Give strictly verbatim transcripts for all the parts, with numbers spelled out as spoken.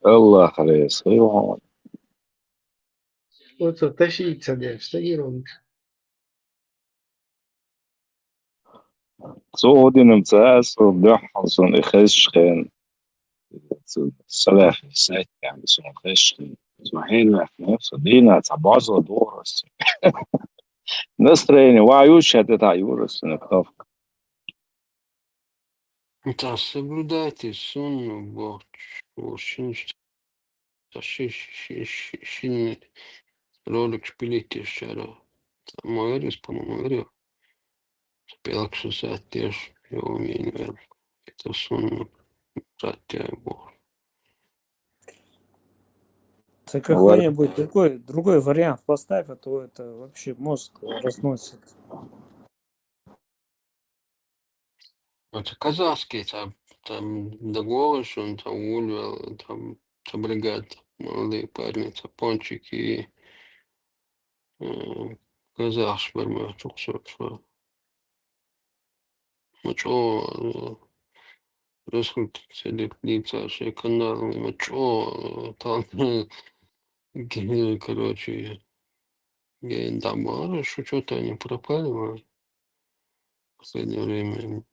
Аллах реза хуьлда. Оцо ташийца деш, тагирун. Цо гӀо динамца, со дуьххьал, сон и хезаш хен. Цу салафи сайтехь сон хезаш хен. Со хьенехь, со дийна ца базо дорас. Настроение вай уж хӀета та юрас, на кнопка. Цхьа соблюдайте сунну, бохчу, шин, цхьа ши-, ши-, ши-, шин ролик шпилитешара. Цхьа ма верис, по-моему, верю. Цхьа пӀелг шо саьт деш, йо, мин вер. Это сунну, братья, бохчу. Ты какой-нибудь другой, другой вариант поставь, а то это вообще мозг разносит. Это казахский, там, там до голы, что он там уволил, там, там бригад, молодые парни, там пончики, э, казах, шбарма, чуксу, что. Мачо, э, раскрутить лица, шея канал, мачо, э, там, короче, я там, а, что, что-то они пропали, а. В последнее время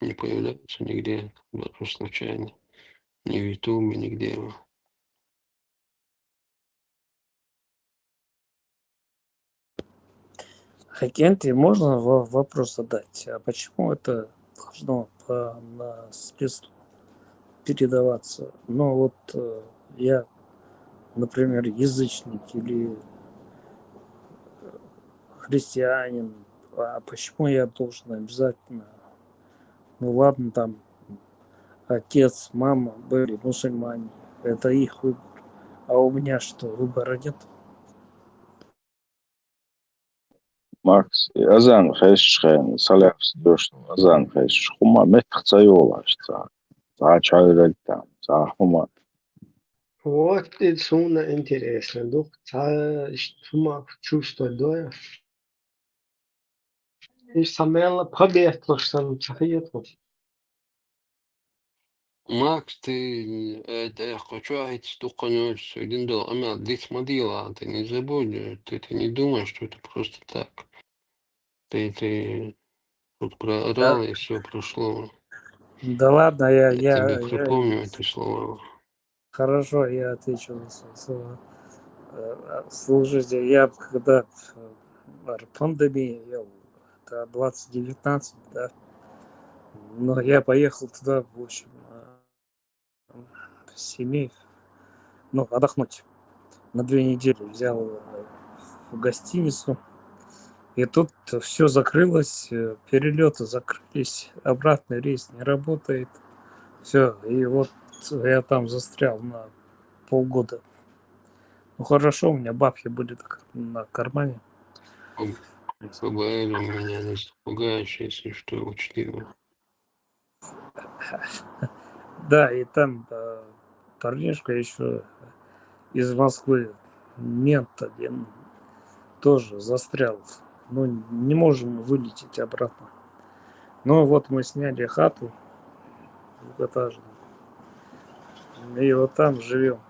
не появляются нигде, даже случайно. Ни в Ютубе, нигде. Хакенти, можно во-, вопрос задать? А почему это должно по наследству передаваться? Ну вот, э, я, например, язычник или христианин, а почему я должен обязательно, ну ладно, там отец, мама были мусульмане, это их выбор. А у меня что, выбора нет? Макс, и азан хезаш хен, салафас доьшуш, азан хезаш, хӀума меттах ца йолаш, ца, ца чхьайраг там, ца хӀума. Вот и суна интересно, дух ца, ш-, хӀума чувствовать доя. И самела побетлуш сан ца хету. Макс, ты, э, э, хочу говорить, что конёч, один дал, а десь модела, ты не забудь, э, ты, ты не думай, что это просто так. Ты, ты тут проорал, и всё прошло. Да ладно, я, я, я тебе, я, припомню это слово. Хорошо, я отвечу на своё слово. Э, слушайте, я когда, э, пандемия, я, это двадцать девятнадцать, да, но я поехал туда, в общем, э, с семьей, ну, отдохнуть. На две недели взял, э, в гостиницу. И тут всё закрылось, э, перелёты закрылись, обратный рейс не работает. Всё, и вот я там застрял на полгода. Ну, хорошо, у меня бабки были на кар-, на кармане. Об-, ФБР у меня не запугаешь, если что, учти. Да, и там, э, парнишка ещё из Москвы, мент один, тоже застрял. Ну, не можем вылететь обратно. Ну, вот мы сняли хату двухэтажную. И вот там живём.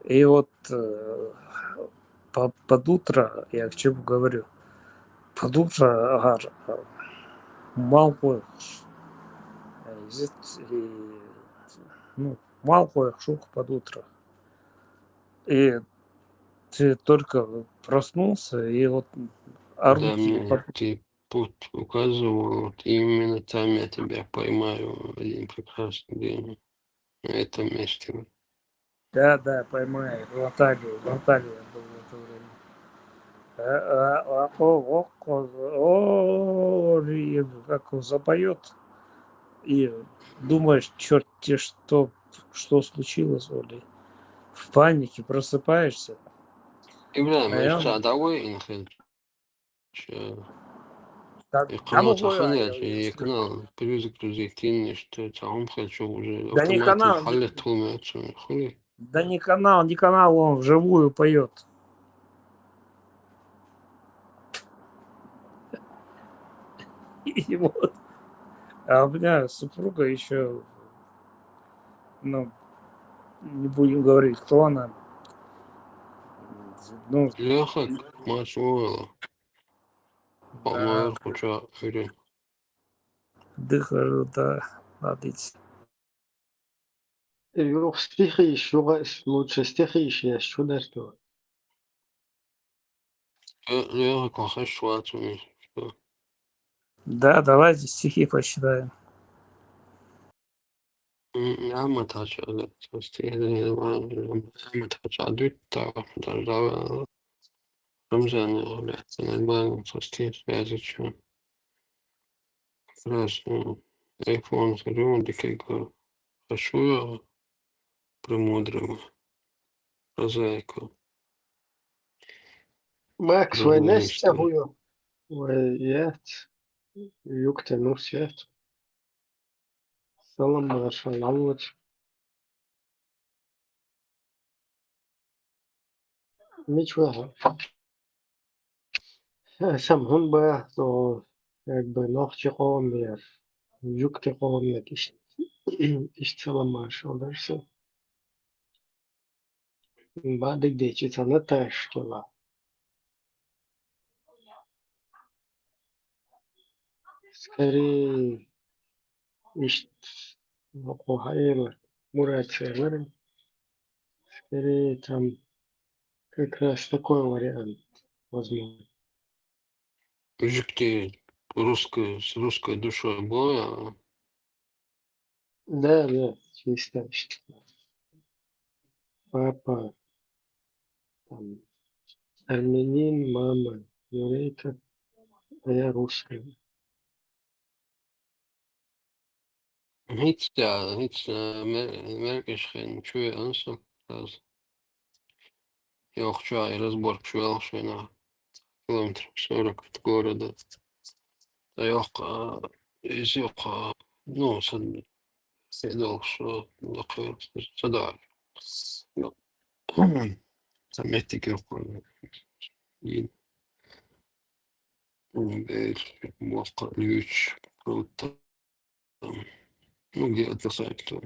И вот, э, по-, под утро, я к чему говорю, под утро, ага, мало кое, э, здесь, э, ну, мало кое шух под утро. И ты только проснулся, и вот, а, да, руки мне под- ты путь указывал, вот именно там я тебя поймаю в один прекрасный день, на этом месте. Да, да, поймаю. В Анталии, в Анталии я был в это время. А, а, а, о, о, о, о, и как он запоёт, и думаешь, чёрт те, что, что случилось, Оля? В панике просыпаешься. Ибрагим, а я, да, вы, Инхель. Чё? Так, и там канал уходит, я, я, я канал перезагрузить, ты не, что там хочу уже. Да не автоматом канал, не, халет, хули. Да не канал, не канал, он вживую поёт. И вот. А у меня супруга ещё Ну, не будем говорить, кто она. Ну, Леха, Машула. По-моему, куча или дыхар, да, надо идти. Юх стихи шуга лучше стихи я шударто. Леха, кохай шуацуни. Да, давайте стихи посчитаем. Ама тача, стихи, ама тача, дуть, та, да, да, Рамзан, блядь, ты нормально со стихи связи, чё? Раз, ну, iPhone, смотрю, он такой, говорю, хочу я премудрого, прозаику. Макс, вай нестя хуё. Вай, я. Юкте, ну, свет. Салам, маршал, аллач. Ничего. Сам хун ба, то как бы ногчи къомер, юкте къомер, иш, иш салам, маршал, дерсе. Бадыг дечи цана ташкела. Скорее, ишт, ну, хохаела, мурат север. Скорее, там как раз такой вариант возможно. Жук ты русская, с русской душой была, а? Да, да, чисто. Папа, там, армянин, мама еврейка, а я русская. Гьицда, гьицда, мер-, меркӀишхин чуй ансу, раз. Йохча и разборка швелшина. Километр сорок от города. Та йохка, из йохка, ну, сан, седал, что, лакхер, сада. Ну, заметьте, кирку. И, м, э, мохка, львич, круто. Ну, где отдыхает, то.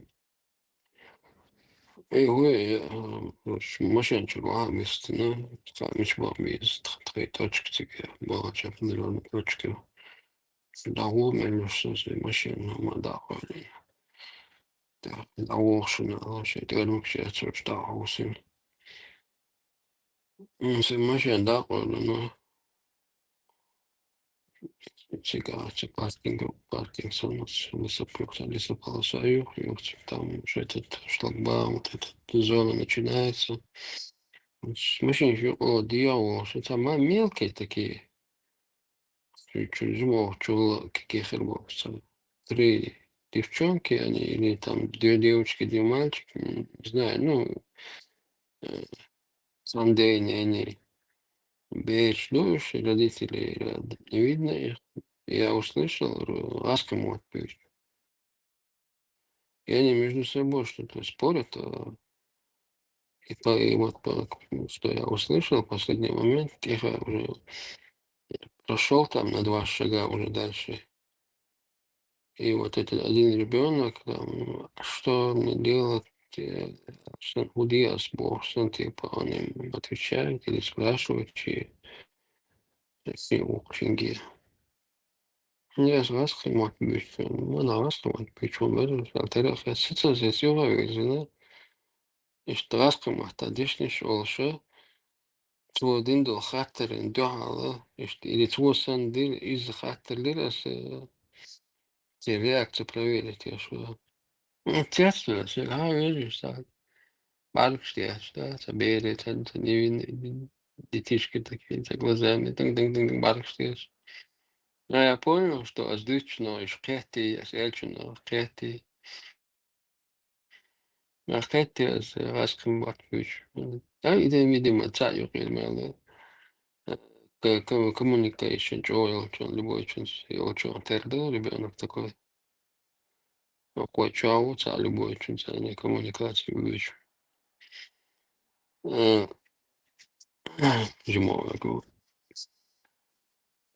Эй, ой, я, э, короче, машинчик, ладно, место, ну, там, ничего, без, тхай точки, типа, была, чё, определённые точки. Да, вот, мне, ну, что за машина, ну, мы, да, ходим. Да, да, вот, что надо, вообще, это, короче, я, что, что, вот, сын. М, сын, машина, да, ходим, ну. Цигара, ци паркинг, паркинг, сон, лесоп-, лесополоса, юх, юх, там уже этот шлагбаум, вот эта зона начинается. С-, машин ещё около дьявола, что там, а, мелкие такие. Чуть-чуть, ну, чё, какие хербоксы. Три девчонки, они, или там две девочки, две мальчики, м, не знаю, ну, э, Сандейни, они береч дуешь, родителей рядом не видно их. Я услышал, говорю, аском вот пусть. И они между собой что-то спорят, а, и по, и вот по, что я услышал в последний момент, тихо уже прошёл там на два шага уже дальше. И вот этот один ребёнок, там, что мне делать, э, сын, худи ас бо, сын, типа, он им отвечает или спрашивает, чи, чи укчинги. Я с вас химот бюч, ну, на вас химот бюч, он говорит, что ты раз, я сейчас здесь юга везена, и что раз химот, а дишниш олша, цо дин дол хаттарин дуьхьал, иштта, или цо сан дир, иза хаттар дир аса, те реакцию проверить, я что. Ну, честно, все, а, видишь, так. Баркш, я что, это берет, это невинные детишки такие, так глазами, тынг-тынг-тынг, баркш, я. Но я понял, что аз дучно иш кхетти, аз элчно кхетти. Ахетти аз, аз кхин бат бюч. А, иде, видимо, цаӀ юкъ мел. К-, к-, communication чӀоагӀа йолчун, любой чун, йолчун тера да, ребёнок такой. Кой чӀоагӀа цаӀ любой чун, цаӀ не коммуникация бюч. Э, жимо, я говорю.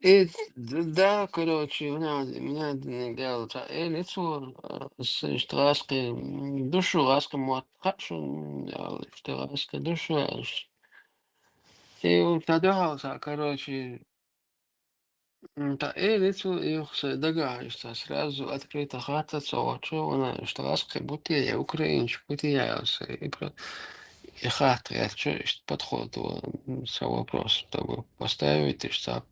И д-, да, короче, у меня, у меня д-, н-, гаьла цхьа эль яц, э, с-, иштта гӀазкхи, м, ду шу, гӀазкхи мотт хаьа шуна, м, аьлла, иштта гӀазкхи ду шу, аьлла. И вот цхьа дуьхьал цхьа, короче, м, цхьа эль яц, и юха сай дагахь иштта сразу открыто хаттар ца хӀотташ, вона иштта гӀазкхи бу те, я украинцаш бу те, я сай, и про-, и хаттар яц, иштта подход, м, са вопрос, чтобы поставить, иштта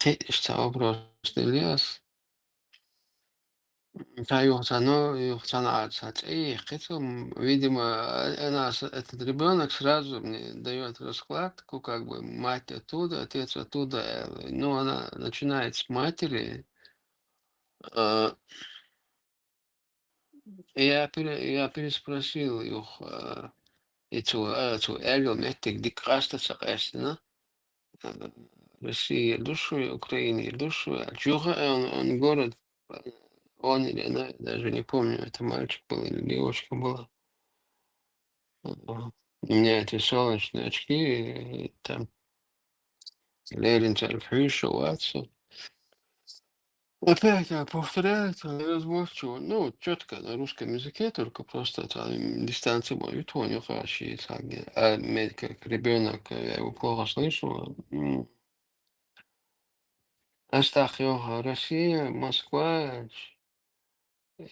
Кхин иштта вопрос делира ас. М, цхьа юха цхьа, ну, юха цхьана а цхьа цӀе йихкхи цо, м, видимо, а, она с-, этот ребёнок сразу мне даёт раскладку, как бы мать оттуда, отец оттуда, э, ну, она начинает с матери. А, Я пере-, я переспросил юха, э, и цо, э, цо аьлла меттиг дика къаста ца къаьстина. Э, Россия ду шу, Украина ду шу, а чуха, э, он, он город, э, он или она, я даже не помню, это мальчик был или девочка была. Э, У меня эти солнечные очки, э, там, лерин царь Хьюша, Ватсон. Опять, а, повторяется, неразборчиво. Ну, чётко на русском языке, только просто там дистанция моя, то не хорошо, а мне как ребёнок, э, я его плохо слышу. М. Астахьёха, Россия, Москва.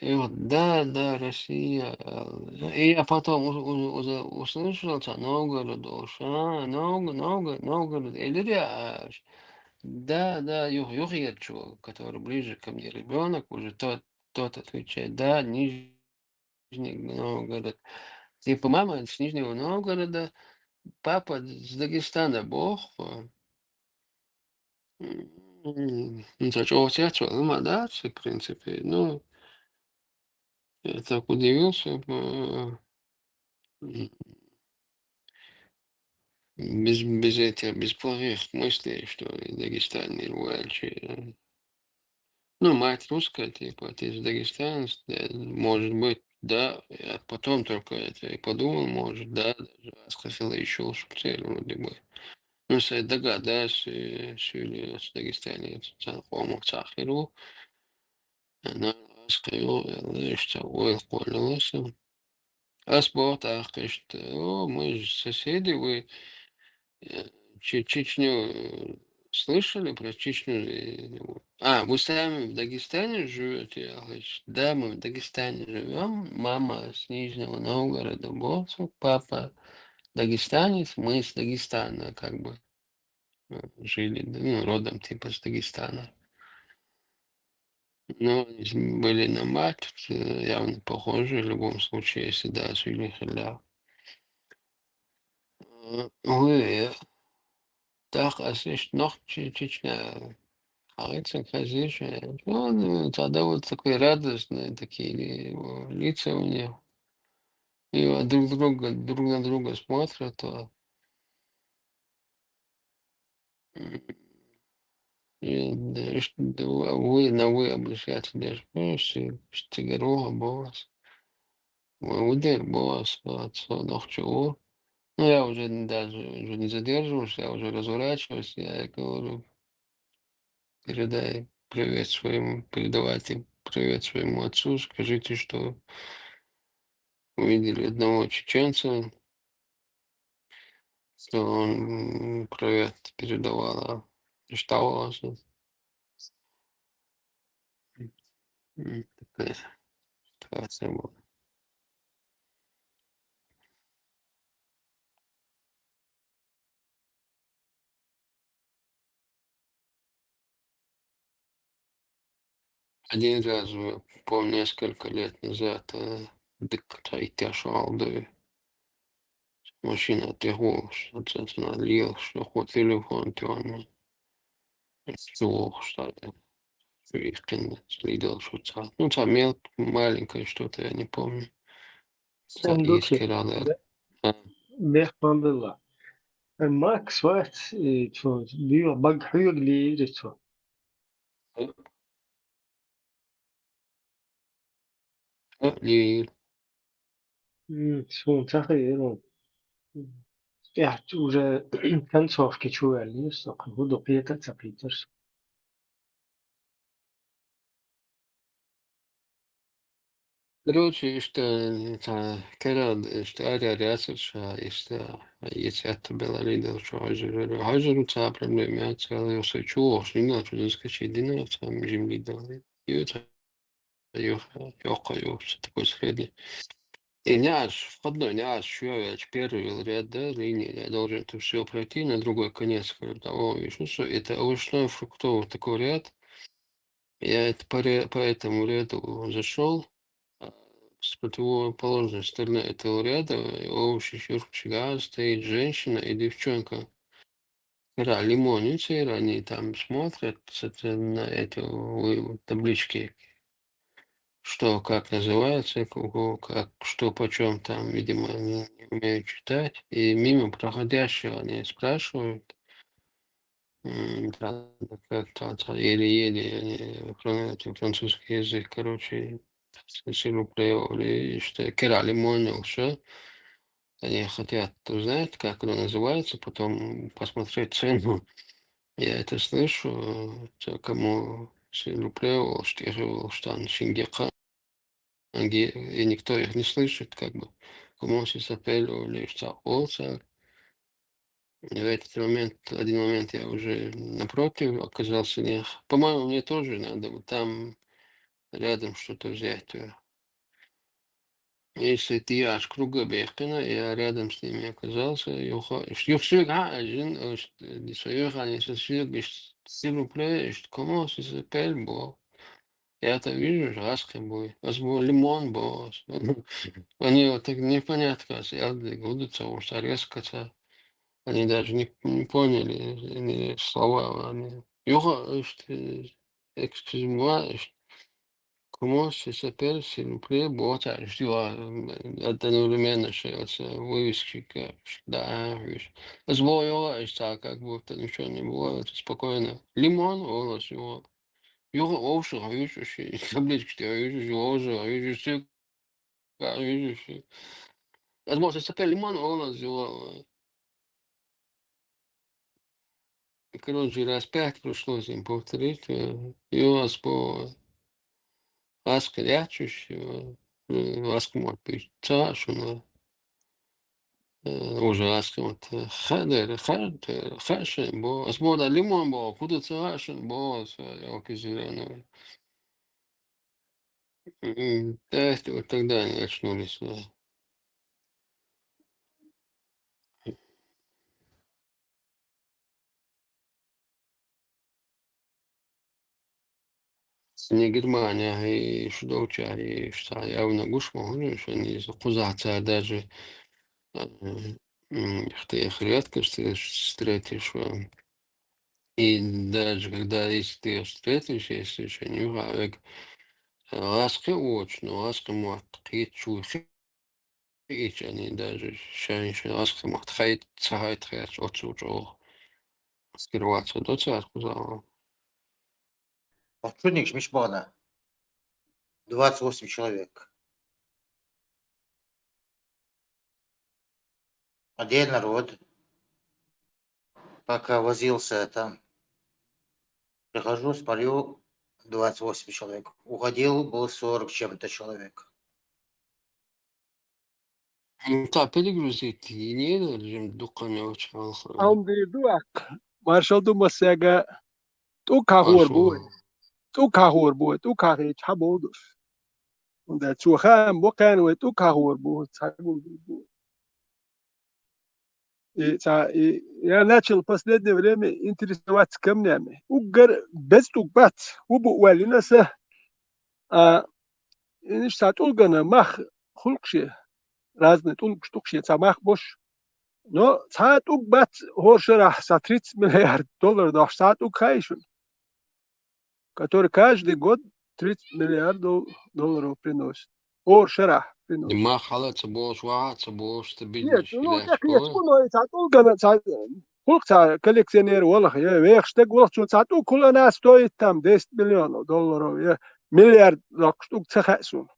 И вот, да, да, Россия. Э, и я потом у-, у-, уже услышал, что Новгород, уж, а, Новг-, Новгород, Новгород. Или я, а, Да, да, юх-, юхерчу, который ближе ко мне ребёнок, уже тот, тот отвечает: «Да, Нижний Новгород». Типа мама с Нижнего Новгорода, папа с Дагестана, боху. М, ну, это чё, у тебя чё, ну, ма, да, в принципе, ну, я так удивился, м, м, без, без этих, без плохих мыслей, что из Дагестана или вообще. Ну, мать русская, типа, отец дагестанец, да, может быть, да. Я потом только это и подумал, может, да, даже спросила ещё шприцель вроде бы. Ну, с-, догадаюсь, э, что ли, с Дагестана, это, знакомых Сахиру. Она сказала, что ой, поняла. Ас боху тӀаккха иштта: «О, мы же соседи, вы, э, Че-, Чечню, э, слышали про Чечню?» Э, вот. «А, вы сами в Дагестане живёте?» Я говорю: «Да, мы в Дагестане живём. Мама с Нижнего Новгорода, босу, папа дагестанец, мы с Дагестана, как бы, э, жили, да, ну, родом, типа, с Дагестана». Ну, они с-, были на мать, э, явно похожи в любом случае, если да, с Юлией Хиляевой. Э, ой, э, так, а слышь, нах, Че-, Чечня, а это, конечно, ну, ну, тогда вот такой радостный, такие ли-, о, лица у них. И вот друг друга, друг на друга смотрят, а, м, и, да, и ш-, да, вы, вы, на вы обращаться даже, ну, что, что горох, босс. Вы, вы, да, босс, вот, всё, нах, чего? Ну, я уже н-, даже уже не задерживаюсь, я уже разворачиваюсь, я говорю: «Передай привет своему, передавайте привет своему отцу, скажите, что увидели одного чеченца, что он, м, привет передавал, а, что у вас». М, такая ситуация была. Один раз, э, помню, несколько лет назад, э, дык тайта шалды. Машина тихо, что-то надо, что хоть телефон, то он слух, что ли. Что их, конечно, следил, что ца-, ну, ца мел-, маленькое что-то, я не помню. Ца Сандуки. Есть рада. Да. А. Бех мандала. Макс вац, и чё, био баг хьюг ли, или чё? Э, лиир. М, суна ца хиира. ТӀехь уже концовке чу ваьллий, со кхы хӀун ду кхета а ца кхетар со. Короче, иштта, цхьа керал, иштта, араяр яцар ша, иштта, ецӀетта беларий дала чу хьожур, хьожур цхьа проблема яц, ала йо сай чу вохуш, нина чу дузкачи дина, цхьа жимли дала. Ю цхьа, ю, йоккха, ю, что такое средний. И няш, входной няш, чу я вяч, первый вел ряд, да, линия, я должен это все пройти на другой конец, когда, о, вижу, что это овощной, фруктовый такой ряд. Я это по ре-, по этому ряду зашел, а с противоположной стороны этого ряда, овощи, чуркчига, стоит женщина и девчонка. Когда лимонницы, они там смотрят, соответственно, на эту вы-, таблички, что как называется, кого, как, что, почем там, видимо, они не умеют читать. И мимо проходящего они спрашивают, м, да, как там, там, еле-еле, они, фран-, это, французский язык, короче, силуплеоли, что керали моно, все. Они хотят узнать, как оно называется, потом посмотреть цену. Я это слышу, те, кому силуплеол, что там шингека. Анги-, и никто их не слышит, как бы. Кому сисапель, лишь олца. И в этот момент, один момент я уже напротив оказался них. По-моему, мне тоже надо вот там рядом что-то взять. э. Если ты аж круга бехкана, я рядом с ними оказался, юха, юхсюг, а, жин, э, ш-, э, не своё, а не сосюг, иш, силупле, иш, кому сисапель, бо. Я это вижу, жаски бой. Ас бо лимон бо. Они вот так непонятно, ас я гудуца, уж резко. Они даже не, не поняли, э, слова, они. Юха, что, excuse-moi, что, comment ça s'appelle, s'il vous plaît, бо, так, что, а, м, одновременно, что, это вывески, как, да, видишь. Ас бо, юха, что, как будто ничего не было, это спокойно. Лимон, олас, юха. Юха овши хьуьйсуш, табличкаш тӀе хьуьйсуш, овши хьуьйсуш, цуьк хьуьйсуш. Ас боху, сан сапел лимон олан зула. Короче, раз пять пришлось им повторить. Э, и у вас по аскарячуш, э, аскмот пить. Ца шуна. Э, уже аскмот. Хадер, хадер, хашен бо. Ас бо да лимон бо, куда ца шен бо, ас, э, окей, зеленый. М, да, это вот тогда они очнулись, да. Не Германия, и шудовча, и что я на гушму, что они из кузаца даже, э, м, их ты их редко встретишь, э. И даже когда, если ты их встретишь, если ещё не век, э, ласки очно, ласки муат, кит чуй, хи-, ич они даже, шайн, шайн, ласки муат, хайт, цахайт, хайт, отсу, отсу. Скрываться, до царь кузова. Отшутник миш бана. Двадцать восемь человек. А где народ? Пока возился там. Прихожу, смотрю, двадцать восемь человек. Уходил, было сорок чем-то человек. Ну, та перегрузить и не надо, чем духами очень плохо. Амди дуак. Маршал ду масяга. ТӀу кахур буй. ТӀу кахур буй. ТӀу кахи чхьа болдуш. Унда цу хаам бу кхаьн вай тӀу кахур бу, ца гулдур бу. И ца, и я начал последнее время интересоваться камнями. Уггар без тӀуг бац, у бу уалина са. А, иниш ца тӀулгана мах хулкше, разный тӀулгаш тӀукше, ца мах бош. Но ца тӀуг бац, хор шарах са тридцать миллиард доллар дохш ца тӀуг хайшун. Который каждый год тридцать миллиардов долларов приносит. Ор шарах приносит. Ма хала ца болш, ва ца болш, стабильно. Нет, ну, так нет, ну, это долго, ца, хулк ца коллекционер волах, я, вехш так волах, чун ца ту кулана стоит там десять миллионов долларов, я, миллиард лак штук ца хасун.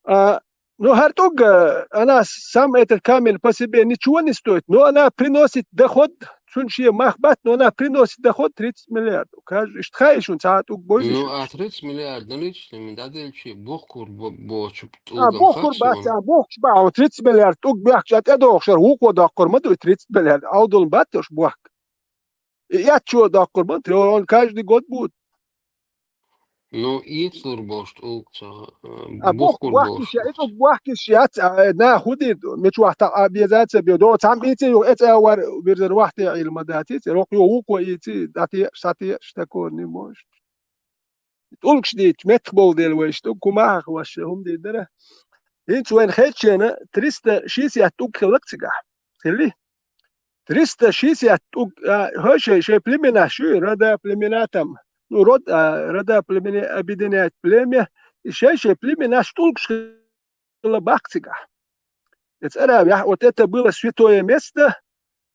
А, ну, хар тӀуг, э, она сам этот камень по себе ничего не стоит, но она приносит доход цун шен мах бац, но она приносит доход тридцать миллиардов. Каждый, иштта хаий шуна цхьа тӀулг бой Ну, шуна? А тридцать миллиард наличными дӀаделчи, бухкур бо-, бочу А, тӀулган бухкур хац бац, суна. а, бухкуш бац, тридцать миллиард тӀулг бехкача тӀедогӀуш, ара вукхо доккхур ма ду, тридцать миллиард. Ӏовдал бац уьш бохка. И эцчо доккхур ма ду, он каждый год будет. Ну, ийцалур болуш тӀулг ца, э, А бухк бухкур бохкиш болуш я, и тӀулг. тӀулг бохкиш яц, а, э, нах хӀу дийр ду, мича вахта а безаца бе, до цхьамма ийце юха, эцӀа вар вирзар вахте Ӏийла ма дац, ийце, рокъо юха вукхо ийце, дӀатеӀаш, схьатеӀаш, такое не может. ТӀулгаш дийцча, меттах болу дела вайша тӀулг, хӀума хьаха ваша, хӀума дийр дара. ХӀинца вайн хезчена триста шестьдесят тӀулг хилла цигахь. Хилли? Триста шестьдесят тӀулг, а, хӀой шай, шай племенаш ю, рода, племена там. Ну, род, а, рода, племена объединяет племя. И шай, шай племенаш тӀулгаш хилла баккха цигахь. И цӀаравехь, вот это было святое место.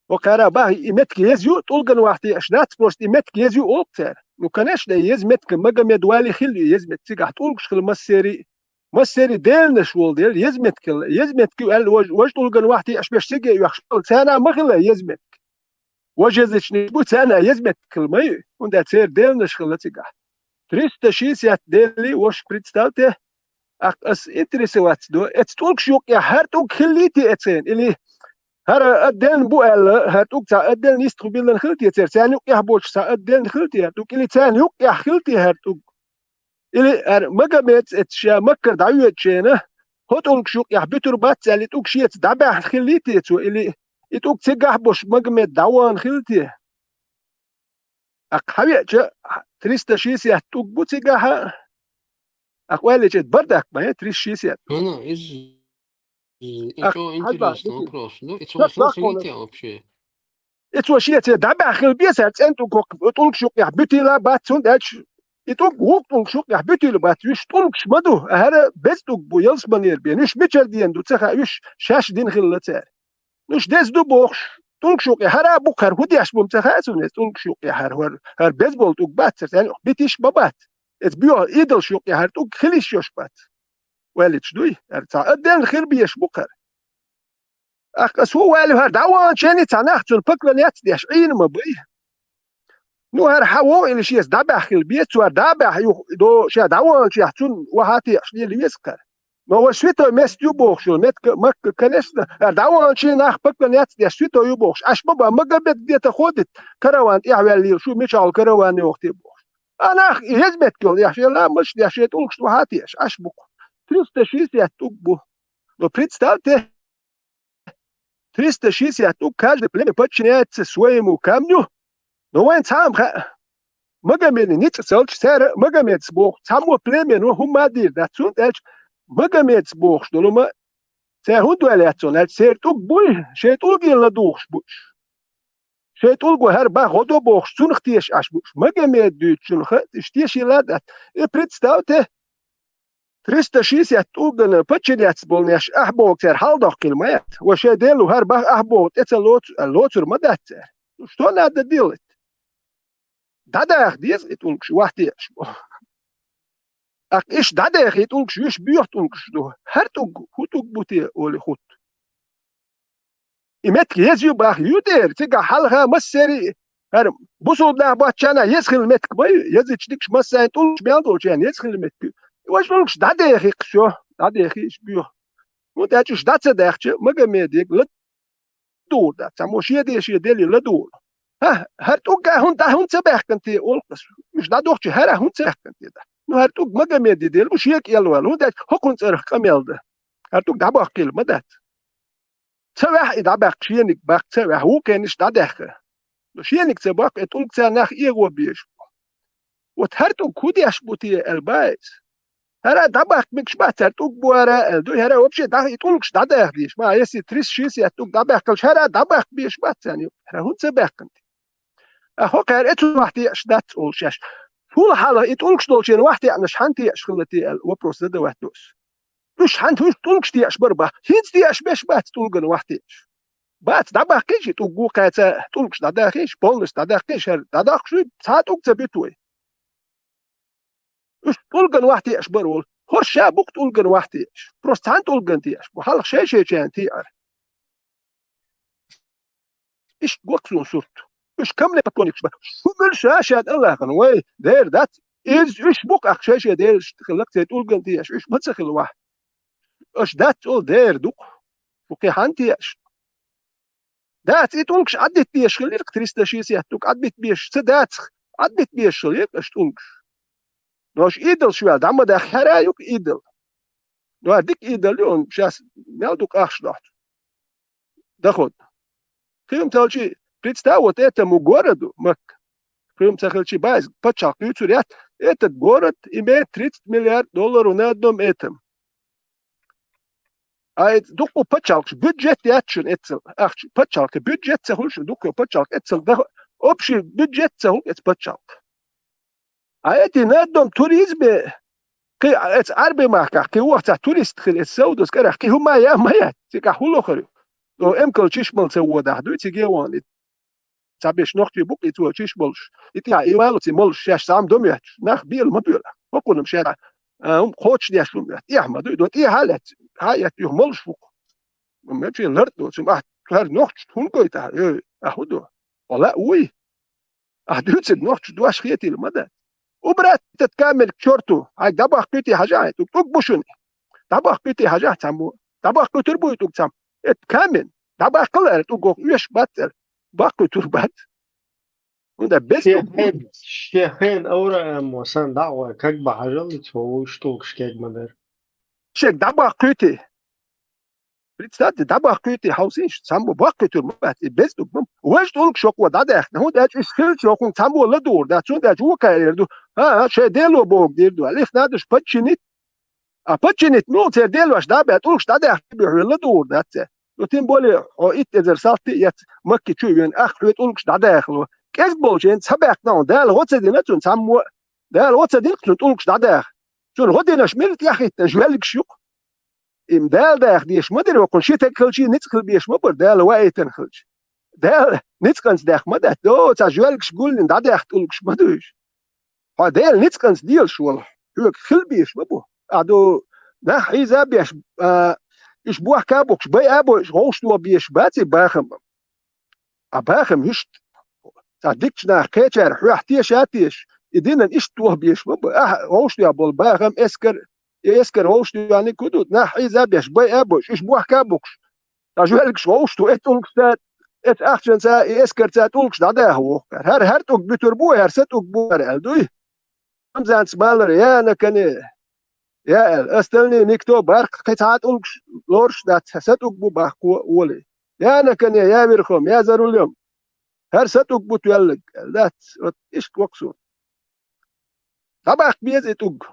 О, кхара бах, и метка еза ю, тӀулган вахте аш дац, просто и метка еза ю олу цара. Ну, конечно, еза метка Магомед вали хилла ю, еза метка цигахь тӀулгаш хилла массери, массери деланаш волу дела, еза метка хилла, еза метка ю аьлла, вож-, вож тӀулган вахте аш беш циге а йохуш, царна ма хилла еза метка. Вож езачни бу, царна еза метка хилла ма ю, хӀунда церан деланаш хилла цигахь. Триста шестьдесят дели, вош представьте, ах, ас интересоваться до, эц тӀулгаш юкъехь хӀара тӀулг хиллий те эцен, или хӀара отдельно бу аьлла, хӀара тӀулг цхьа отдельно йистхуьллина хилла те церан, царна юкъехь боцуш цхьа отдельно хилла те хӀара тӀулг, или царна юкъехь хилла те хӀара тӀулг? Или хӀара Магомедс эцча ша Маккара дӀавоьдучу хенахь, хӀо тӀулгаш юкъехь буьтур бац аьлла, и тӀулг шеца дӀабаьхна хиллий те цо, или и тӀулг цигахь болуш Магомед дӀавахана хилла те? Аккха хьавеача, триста шестьдесят тӀулг бу цигахь а, аккха ваьллича, бардак ма ян, триста шестьдесят тӀулг. Ну, ну, иза, иза, и Аккха чӀо хьажа, интересный дики. вопрос. Ну, и цо Ца хӀун даккхонаш. хилийта вообще? И цо шеца дӀабаьхна хила беза, цӀен тӀулг хӀокху тӀулгаш юкъехь буьтийла бац, хӀунда аьлча и тӀулг вукху тӀулгаш юкъехь буьтийла бац, уьш тӀулгаш ма ду, а хӀара беза тӀулг бу, ялсаманера бен, уьш мичара дена ду, ца хаьа, уьш шаьш дина хилла цара. Ну, уьш деза ду бохуш, тӀулгаш юкъехь хӀара а бу кхара, хӀун деш бу ца хаьа суна, эца тӀулгаш юкъехь хӀара, хӀара, хӀара беза болу тӀулг бац, цара цӀен юкъ битиш ма бац, эца боьха идолаш юкъехь хӀара тӀулг хилиш йош бац. Ваьллича дуй, хӀара цхьа отдельно хир безаш бу кхара. Аккха ас хӀун ваьлла хӀара дӀаваханчу хенахь цхьа нах цунна поклоняться деш Ӏийна ма бай. Ну, хӀара хьан вон или шеца дӀабаьхна хила беза, цо хӀара дӀабаьхна юха до ша дӀаваханчехь цунна ваха а теӀаш лела веза кхара. Но вай святой место ю бохуш йолу метка, Макка, конечно, хӀара дӀаваханчу нах поклоняться деш святой ю бохуш. Аш ма бан, Магомед где-то ходит, караван тӀехь ваьллийла, шу мичахь караван йоху те бохуш. А нах еза метка йолу, еш, ламазаш деш, шен тӀулгаш ваха а теӀаш, аш бу кху. Триста шестьдесят тӀулг бу. Но представьте, триста шестьдесят тӀулг, каждое племя подчиняется своему камню, но вайн цхьа а ма хаьа. Магомедан ницкъ ца луш, цара Магомедс боху, цхьаммо племено хӀумма а дийр дац, цунна аьлча Магомедс бохуш долу ма, цара хӀунда ваьлла яц цунна аьлча, церан тӀулг буй, шайн тӀулге ладугӀуш бу уьш. Шайн тӀулго хӀара бах гӀо до бохуш, цунах теша Ӏаш бу уьш. Магомед дуьйцучунах, уьш тешийла а дац. И представьте, триста шестьдесят тӀулгана подчиняться болу неш ахь боху цара хьалдоккхийла ма яц. Ва шайн Делу хӀара бах ахь боху тӀе ца лоцу, лоцур ма дац цара. Ну, что надо делать? ДӀадаха деза и тӀулгаш, вахтеаш бу. Аккха иштта дӀадаха и тӀулгаш, уьш боьха тӀулгаш ду. ХӀара тӀулг, хӀун тӀулг бу те, олий хӀутту. И меттиг еза ю баха, ю тӀера, цигахь хьалха массери, хӀара бусулба нах боцчарна еза хила меттиг ма ю, езачу дикаш массарна тӀулгаш мел долчарна еза хила меттиг ю. Важа тӀулгаш дӀадехи кху шо, дӀадехи иштта боьха. ХӀунда аьлча уьш дӀа ца даьхча, Магомеде ладугӀур дац, цхьаммо шен де, шен дели ладугӀур. ХӀа, хӀара тӀулг а хӀунда, хӀунда ца баьхкина те, олу ас. Уьш дӀадохча хӀара хӀунда ца баьхкина те дан? Ну, хӀара тӀулг Магомеде дели, шу шега кӀел ваьлла, хӀунда аьлча хӀокхунна цӀарах къамел дан. ХӀара тӀулг дӀабаккхийла ма дац. Ца ваьхьа и дӀабаккха, шениг баккха ца ваьхьа, вукхенаш дӀадаьхха. Ну, шениг ца баккха, и тӀулг царна нах эгӀо безаш бу. Вот хӀара тӀулг хӀун деш бу те аьлла баьс? ХӀара дӀабаккха мегаш бац, цара тӀулг бу хӀара аьлла ду, хӀара вообще дӀа-, и тӀулгаш дӀадаха дезаш. Ма, если триста шестьдесят тӀулг дӀабаьккхалаш, хӀара дӀабаккха безаш бац царна юкъ. ХӀара хӀунда ца баьккхина те? А хӀокхара эцу вахтеаш дац олу шаьш. Фул хьалха и тӀулгаш долчеран вахтеанаш хьан теаш хилла те аьлла вопрос задавать до ас. Уьш хьан уьш тӀулгаш теаш бара бах? ХӀинца теаш беш бац тӀулган вахтеаш. Бац, дӀабаккхийша и тӀулг вукхаьца, тӀулгаш дӀадахийша, полностью дӀадаккхийша, хӀара дӀадаккхуш вуй, цхьа тӀулг ца буьту вай. Уьш тӀулган вахтеаш бара волу. ХӀорш ша бу-кх тӀулган вахтеаш. Просто цхьана тӀулган теаш бу. Хьалха шай-шайчарна теӀара. Иштта го-кх суна сурт. уьш камне поклонникаш ба. Шу муьлш а шаьда Аллахана, вай, дера дац. Иза уьш бу-кх, ахь шай-шай дераш хилла-кх церан тӀулган тӀехь, уьш ма ца хилла вахь. Аша дац ола дера ду-кх. Шу кхин хьан тешаш? Дац, и тӀулгаш Ӏадбита безаш хилла-кх, триста шестьдесят тӀулг Ӏадбита безаш ца дацахь, Ӏадбита безаш хилла-кх аша тӀулгаш. Но аша идолаш ваьлла, дӀа ма дахьара ю-кх идол. Но дика идол ю, он шаьш мел ду къахьаш дохьуш. Доход. Кхин-м талчи, представь вот этому городу, Макка. Кхин-м ца хилчи база, паччахьалкх дуьйцур яц, этот город имеет тридцать миллиард долларов на одном этом. А эцу дуккха паччахьалкхаш бюджет яц шуна эццал. Ахча паччахьалкхе бюджет ца хуьлу шуна, дуккха паччахьалкхе эццал даха, общий бюджет ца хуьлу эцу паччахьалкхе. А эти на одном туризме, кхин эцу Ӏарби махкахь, кхин вохцахь турист хила эцу Саудовс кӀарахь, кхин хӀума я ма яц, цигахь хӀун лохур ю? О, эмкал чиш мала ца водахь дуй, циге вон и. Ца беш нохчий бу-кх и цо чиш болуш. И тӀехь и валуций молуш шаьш зӀам до моьттуш. Нах бела ма боьлу. ХӀокхунам шаьш, а, хӀума кхочушдеш хӀума моьтту. ТӀехь ма дуй, до тӀехьа а лаьцна. Хьа а этта юха молуш ву-кх. Маче лар а доцу, ахь хӀара нохчашна хӀунда гойту ахь? Ой, ахь хӀун до? Хьо лаьа вуй? Ахь дуьйцург нохчо дош хетийла ма дац. Убрать этот камень к чёрту. Хьайга дӀабаккхуьйтий хьажахьа хьайн тӀулг. ТӀулг бу шуна. ДӀабаккхуьйтий хьажахьа цхьаммо. ДӀабаккхуьйтур буй тӀулг цхьаммо. Эт камень. ДӀабаккхал аьлла тӀулг воху оьшуш бац аьлла. Баккхуьйтур бац. ХӀунда без тӀулг бу. Шен хен, шен хен Авраам ва сан дӀа а гӀой, каг бан хьажал, цо вуьш тӀулгаш кег ма дара. Шег дӀабаккхуьйтий. Представьте, дӀабаккхуьйтий хьовсийша, цхьаммо баккхуьйтур ма бац, и беза тӀулг ма. Важа тӀулг шокхо дӀадаьхна, хӀунда аьлча уьш хилча хӀокхунна цхьаммо ладугӀур дац, хӀунда аьлча вукхара эр ду, а, а, шайн Дело боху дийр ду, аьлла, их надо ж подчинить. А подчинить, ну, церан делош дӀа а баьхна, тӀулгаш дӀадаьхна бу хьоьга ладугӀур дац цара. Ну, тем более, хьо итт эзар салти а эцна, Макки чу а вена, ахь хьоьга тӀулгаш дӀадаьхало. КӀезиг болчу хенахь ца баьккхина хьуна, Дала гӀо ца дина цунна цхьаммо а. Дала гӀо ца дина цунна тӀулгаш дӀадаха. Цунна гӀо динарш мила тӀехӀиттина жоьллигаш ю-кх. И Дала даха дезаш ма дара, хӀокхунна ши стаг хилчий, ницкъ хила безаш ма бара, Дала ваийтина хилча. Дала ницкъанца даьхна ма дац, до, цхьа жоьллигаш гулйина дӀадаьхна тӀулгаш ма ду уьш. Хьо Дела ницкъанца делаш волу, хьоьга хила безаш ма бу. Ахь ду, нах хьийза а беш, а, уьш бохка а боккхуш, байа а бойуш, вовшахтоха безаш бац и бахам. А бахам вуьшта. Цхьа дикачу наха кхечара хьоьх теша а теша, и динан иштта тоха безаш ма бу. Ахьа вовшахтоьхна болу бахам, эскар, и эскар вовшахтоьхнарг хӀун ду, нах хьийза а беш, байа а бойуш, уьш бохка а боккхуш. Цхьа жоьллигаш вовшахтоха, эцу тӀулгашца, эцу ахчанца, и эскарца тӀулгаш дӀадаха воху. ХӀара, хӀара тӀулг буьтур бу, хӀара сан тӀулг бу, хӀара аьлла дуй. Рамзанца балара, я на коне, я аьлла, остальные никто, баккха кхин цхьа а тӀулгаш лоруш дац, сан тӀулг бу баккхо а олий. Я на коне, я верхом, я за рулем. ХӀара сан тӀулг бу тоьлларг, аьлла дац, вот иштта воккха суна. ДӀабаккха беза и тӀулг.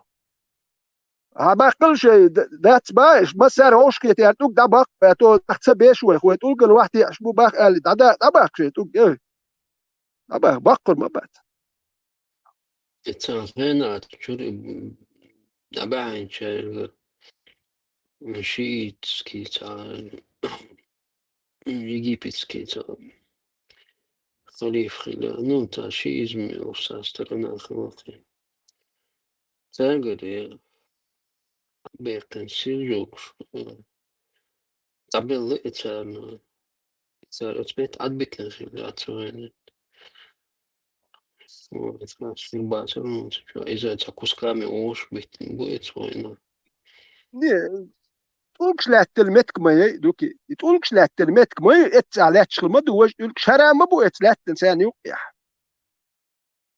Хьан баккхал шай д-, дац баьш, массара вовшахкхетара тӀулг дӀабаккха, а то нах ца беш вай, хӀой тӀулган вахь теӀаш бу бах аьлла, дӀада-, дӀабаккха шай тӀулг, эй. ДӀабаккха, баккхур ма бац. И цхьана хенахь чуьра дӀабаьхьначаьрга шиитский цхьа, египетский цхьа халифа хилла, ну, цхьа шиизм йолуш цхьа сторона хилла кхин. Цаьргара баьккхина сельджукаш, э, дӀабелла и царна. Цара оцу метта Ӏадбитина хилла цу хенахь. Иза цхьа кусками оша биттина бу и цу хенахь. Не, тӀулгаш лаьттина меттиг ма яй, дукий. И тӀулгаш лаьттина меттиг ма ю, эццахь лаьтташ хила ма ду, важа тӀулгаш хӀара ма бу эццахь лаьттина царна юккъехь.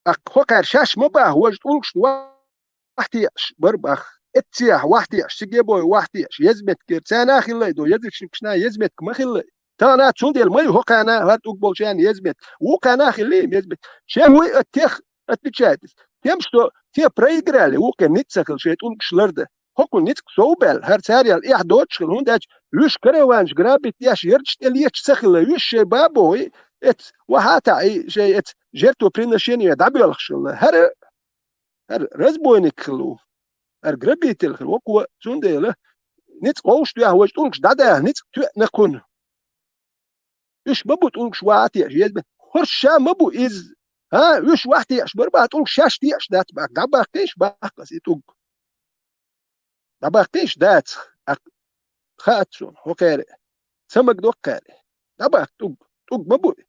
Аккха хӀокхара шаьш ма баха, важа тӀулгаш вахь теӀаш бара баха. Эццехь вахь теӀаш, циге бой вахь теӀаш, еза меттигера царна а хилла и до, езачу нахана еза меттиг ма хилла и. Тахана цундела ма ю хӀокхарна, хӀара тӀулг болчарна еза меттиг. Вукхарна а хилла и еза меттиг. Шен вуй а тех, отвечает. Тем, что те проиграли, вукхе ницкъ ца хилла шайн тӀулгаш ларда. ХӀокхунна ницкъ сов баьлла, хӀара царел эхь доцуш хилла, хӀунда аьлча уьш караванаш грабить деш, ярташ тӀе леташ ца хилла, уьш шайн бабо и, эц, вахьа а таӀий, шайн эц жертвоприношение дӀабоьлхуш хилла. ХӀара, хӀара разбойник хилла ву, хӀара грабитель хилла ву, цундела ницкъ вовшахтоьхна, важа тӀулгаш дӀадаха ницкъ тоьъна кхунна. Уьш ма бу тӀулгаш вахь а теӀаш, еза ме-, хӀорш ша ма бу иза. ХӀа, уьш вахь теӀаш бара баха, тӀулгаш шаьш теӀаш дац баха, дӀабаккхийша баккха аса и тӀулг. ДӀабаккхийша дац, аккха хаьа суна, хӀокхаьрга. Ца магадо кхаьрга. ДӀабаккха тӀулг, тӀулг ма бу и.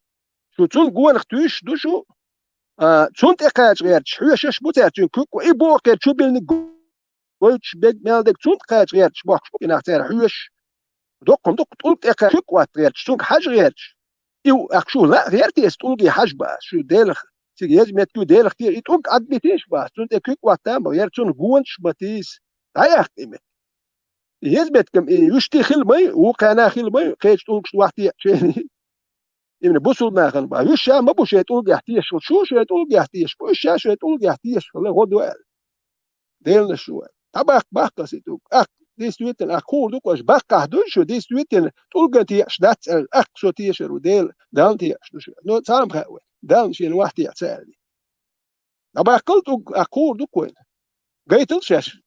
Шу цунна гонах туьйсуш ду шу, а, цунна тӀе кхача гӀерташ, хьоьшуш бу цаьрца цуьнан куьг, и боху кхера чу биллиниг гойтуш бег мел дег цунна тӀе кхача гӀерташ бохкуш бу и нах цара хьоьшуш. Доккхун дукха тӀулг тӀе кхача куьг отта гӀерташ, цунга хьажа гӀерташ. И ву, ахь шу лаа гӀерта эца тӀулге хьажа бац, шу Делах, цига еза меттиг ю Делах те, и тӀулг Ӏадбитийша бац, цунна тӀе куьг отта ма гӀерта, цунна гонаш ма тийса, дӀаяккха и меттиг. И еза меттигам, и вуьшти хила ма ю, вукхана хила ма ю, кхечу тӀулгашна вахтехь шайна. Именно бусулба нахана бан. Уьш ша ма бу шайн тӀулгехь тешаш хила. Шу шайн тӀулгехь тешаш бу, уьш ша шайн тӀулгехь тешаш хила, гӀо ду аьлла. Деланаш шу аьлла. ТӀабаккха баккха аса и тӀулг. Ахь, действительно, ахь кхур ду, кхуш баккхахь ду шу, действительно, тӀулган тешаш дац аьлла, ахь со тешар ву, Дела, Далла тешаш ду шу. Но цхьа ма хаьа вай. Далла шена вахтехь ца аьлла. ДӀабаккхал тӀулг, ахь кхур ду кхойна. Гайтал шаьш,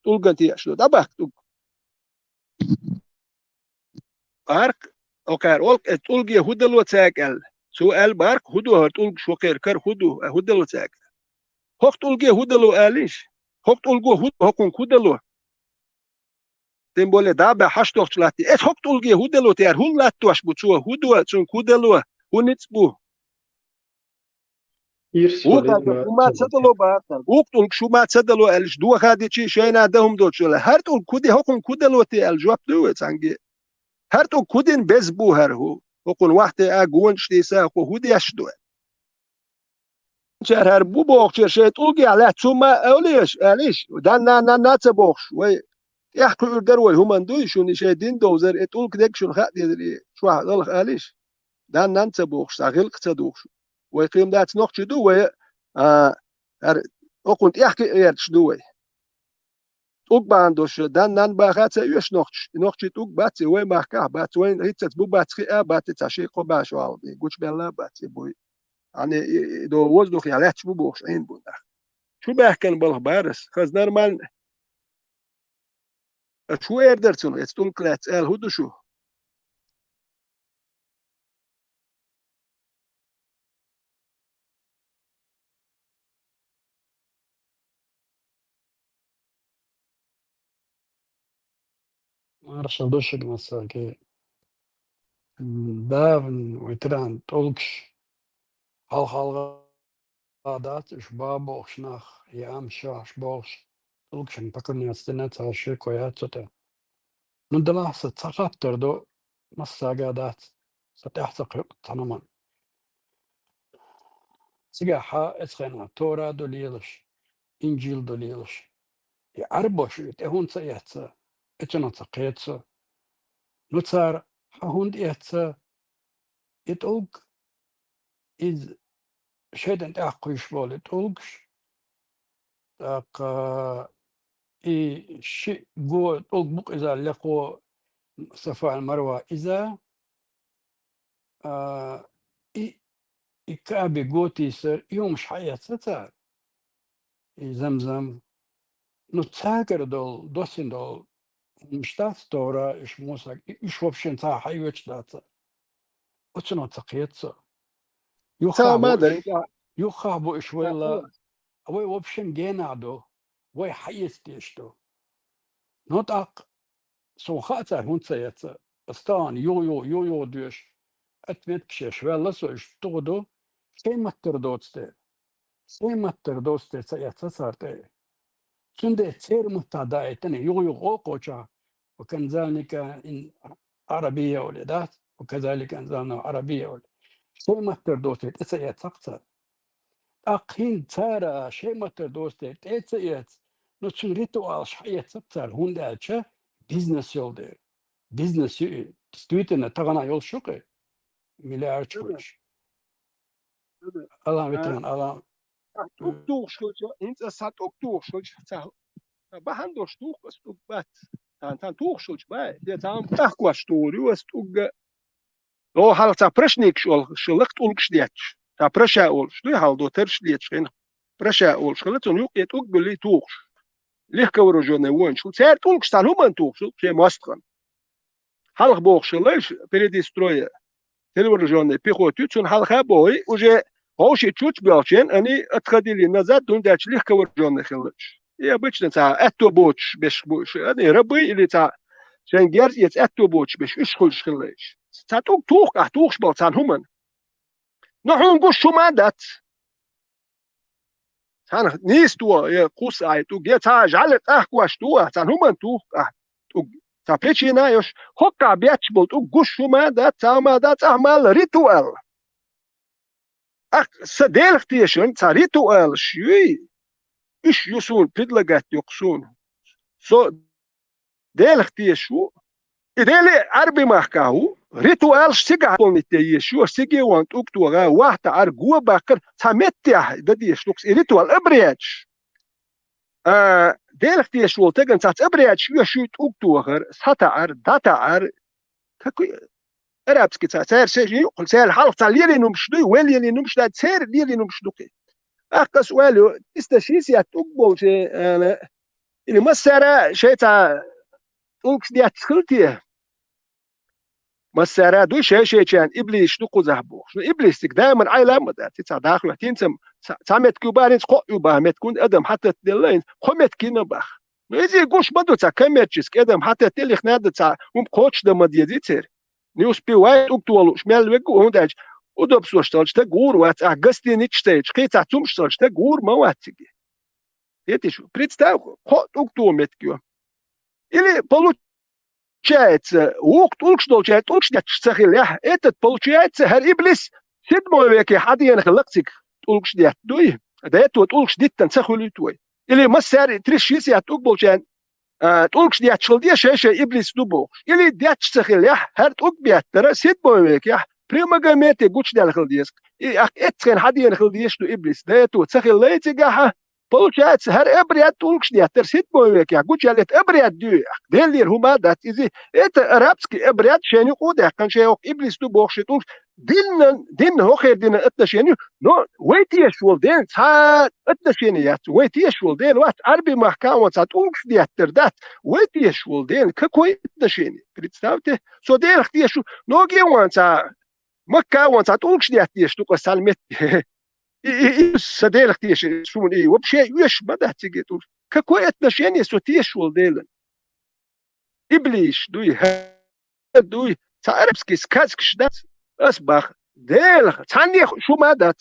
тӀулган тешаш ду, дӀабаккха тӀулг. Барк, окхара олк, эцу тӀулге хӀун дало цаьрга аьлла. Цо аьлла, барк, хӀун ду хӀара тӀулгаш хӀокхера кара хӀун ду, а, хӀун дало цаьрга? ХӀокху тӀулге хӀун дало алийша? ХӀокху тӀулго хӀун, хӀокхунга хӀун дало? Тем более, дӀа баьхьаш дохчу латте. Эцу хӀокху тӀулге хӀун дало, тера хӀун латтош бу цо, хӀун до, цунга хӀун дало, хӀун ницкъ бу? Ирс ву валид кхача, ма шу ма ца дало бахар. Вукху тӀулг шу ма ца дало аьллаш, доха дичи шайна дан хӀума доцуш вала. ХӀара тӀулг кху де, хӀокхунга хӀун дало те аьлла, жоп дуй вай цхьаьнгге? ХӀара тӀулг кху дина беза бу хӀара хӀу? ХӀокхунна вахте а гонаш дийса, хӀу хӀу деш ду? Чара хӀара бу бохучера шайн тӀулгехь лаьцна хӀума а олуш, аьллаш, данна, нанна а ца бохуш, вай тӀехь кхуьур дара вай хӀуманна дуй, шуна и шайн дин довзар, и тӀулг дег шуна хаа дезар, и чохь далха алийша. Данна, нанна ца бохуш, цхьа гӀиллакх ца духуш. Вай кхин дац нохчий ду, вай, а, хӀара, окхунна тӀехь кхиа гӀерташ ду вай. ТӀулг бахьана долуш, дан-нан баха ца оьшу нохчаш. И нохчий тӀулг бац, и вай махкахь бац, вайн хӀинццалц бу бац, хиъа бац, и цхьа ши-кхо баша вала бен, гучубелла а бац, и буй. Хьан и, и, и до воздухе лаьтташ бу бохуш Ӏийна бу нах. Чу баьхкина балха барас, хаза нормально. Аш хӀун эр дара цунах, эцу тӀулг лаьцна аьлла хӀун ду шу? Маршалла ду шуьга, массаьрга. М, да, вай тиран тӀулгаш хьалха-хьалха дац, уьш ба бохуш нах, я ам шоьш бохуш, тӀулгашна поклоняться дина цхьа шеко яц цу тӀе. Ну, делахь сан цхьа хаттар ду, массаьрга дац, сан тӀаьхьа ца кхуьу цхьана хӀуманна. Цигахь хьан эцу хенахь Тора ду лелаш, Инжил ду лелаш. И Ӏарбоша и тӀе хӀунда ца эцна, и цунах ца кхета со. Ну, цара хьан хӀунда эцна, и тӀулг, иза шайтӀан тӀаккха кхуьйсуш болу и тӀулгаш, тӀаккха и шиъ го тӀулг бу-кх иза лекхо Сафа-Марва иза, а, и, и Каъбе го тийсар, и хӀумаш хьаэцна цара. И Замзам, ну, цаьргара долу, доссина долу хӀумаш дац Тора, уьш Мусаг, и уьш вообще цхьа хьаоьцуш дац. Оцунах ца кхета со. Юххехь бу уьш, юххехь бу уьш вайла, вай вообще генахь ду, вай хьаэца дезаш ду. Но тӀаккха Суна хаьа цара хӀунда ца эцна, ас тахана юха-юха, юха-юха доьшу, отметкаш еш ваьлла со, уьш туху ду, шайн маттара доцу дела. Шайн маттара доцу дела ца эцна цара тӀе. Цундела церан маттахь даийтина, юха-юха гӀо кхочахь, «وكذلك إن عربية» олий, дац? «وكذلك أنزلناه عربية» олий. Шайн маттара доцу дела тӀе ца эцна-кх цара. ТӀаккха хӀинца цара шайн маттара доцу дела тӀе ца эцна, ну, цуьнан ритуалаш хьаэцна-кх цара, хӀунда аьлча бизнес йолу дела. Бизнес ю и, действительно, тахана йолуш ю-кх и, миллиардаш хуьлуш. Алан, ветеран, алан. ТӀулг тухуш хилча, хӀинца аса тӀулг тухуш хилча, ца, ца бахьана долуш туху аса тӀулг бац. Цхьана, цхьана тухуш хилча бай, я цхьана тӀаккха тухур ю аса тӀулг. Оха хьалха цхьа прошникаш олуш хилла-кх тӀулгаш детташ. Цхьа проша олуш дуй хьалха до тарш леташ хенахь. Проша олуш хилла, цунна юккъе тӀулг буьллий тухуш. Легковооружённый вонаш хилла. Цара тӀулгаш цхьана хӀуманна тухуш хилла, шен мостагӀан. Хьалха бохуш хилла, перед строя телевооружённый пехота ю, цунна хьалха а бохий, уже вовшийн чучча боьлхучу хенахь, они отходили назад, хӀунда аьлча легковооружённый хилла уьш. И обычно цхьа аьтто боцуш берш бу уьш, они рабы или цхьа шайн герз эца аьтто боцуш берш, уьш хуьлуш хилла уьш. Цхьа тӀулг туху-кх, ахь тухуш болу цхьана хӀуманна. Но хьуна гуш хӀума дац. Цхьана нийса ту, я кхус ай тӀуг, я цхьа жӀали къахкош ту, цхьана хӀуман ту, а, тӀуг. Цхьа причина йош, хӀоккхахь бетташ болу тӀуг гуш хӀума дац, цхьа хӀума дац, ахьа мала ритуал. Ах, са Делах тешан цхьа ритуалаш юй, уьш ю суна, предлагать йоккху суна. Со Делах тешаш ву, и Деле Ӏарби махкахь ву, ритуалаш цигахь полнить де езаш ю, аш циге ван тӀуг тоха, вахьта Ӏар го баккхар, цхьа меттехь дан дезаш дукхус и ритуал, обрядаш. А, Делах тешаш волу таган цхьацца обрядаш оьшуй тӀуг тохар, схьатаӀар, дӀатаӀар. Какой арабский цхьа, церан шайн юкъа, церан хьалха цхьа лелийнумаш дуй, вай лелийнумаш дац, церан лелийнумаш ду кхин. Ахкъас валю, триста шестьдесят тӀуг болчу, ана, или массара шайн цхьа тӀулгаш детташ хила те? Массара а дуй шай-шайчарна иблисаш ду кхузахь бохуш. Ну, иблис цига даиман Ӏайла а ма дац, и цхьа даха хӀоьттина, цхьа, цхьа метка ю бахара, хӀинца кхоъ ю баха метка, хӀунда адам хьататделла хӀинца, кхо метка йина баха. Ну, иза гуш ма ду цхьа коммерчески, адам хьататделла, хӀинца хӀума кхочушдан ма деза церан. Не успевай тӀуг тохалуш мел вегга, хӀунда аьлча удобствош цхьалча стаг гӀур вац, ахь гостиницаш ца йича, кхин цхьа цумаш цхьалча стаг гӀур ма вац цига. Хетиш ву? Представь, кхоъ тӀуг тоха метка ю. Или получ- Получается, вукху тӀулгаш долчаьрга тӀулгаш детташ ца хилла яхь, этот, получается, хӀара иблис седьмой веке хьадеана хилла-кх цига тӀулгаш детта дуй? До этого тӀулгаш диттина ца хуьлуьйту вай? Или массаьрга триста шестьдесят тӀулг болчаьрна, а, тӀулгаш детташ хила деза шай-шай иблис ду бохуш? Или детташ ца хилла яхь, хӀара тӀулг беттара седьмой векехь при Магомете гучудаьлла хила деза-кх? И ахь эццахь хьадеана хила дезаш ду иблис? До этого ца хилла-й цигахь? Получается, хӀара обряд тӀулгаш деттара седьмой векехь гучуяьлла, это обряд ю, Делера хӀума дац иза. Это арабский обряд, шайна юкъа а даьккхина, шайн хӀокху иблис ду бохуш и тӀулгаш. Динна, динна, хӀокхеран динан отношение ю, но вай тешаш волу Дела цхьа отношение яц. Вай тешаш волу Дела вац, Ӏарби махкахь а ван цхьа тӀулгаш деттар дац. Вай тешаш волу Дела какое отношение? Представьте, со Делах тешаш ву, ноге а ван цхьа, Макка а ван цхьа тӀулгаш детта дезаш ду-кх ас цхьана метте. И, и, и, сан Делах тешар, суна и вообще оьшуш ма дац цига тӀулгаш. Какое отношение со тешаш волу Делан? Иблисаш дуй, хӀара дуй, цхьа арабский сказкаш дац, ас баха. Делах, цхьаннех шу ма дац.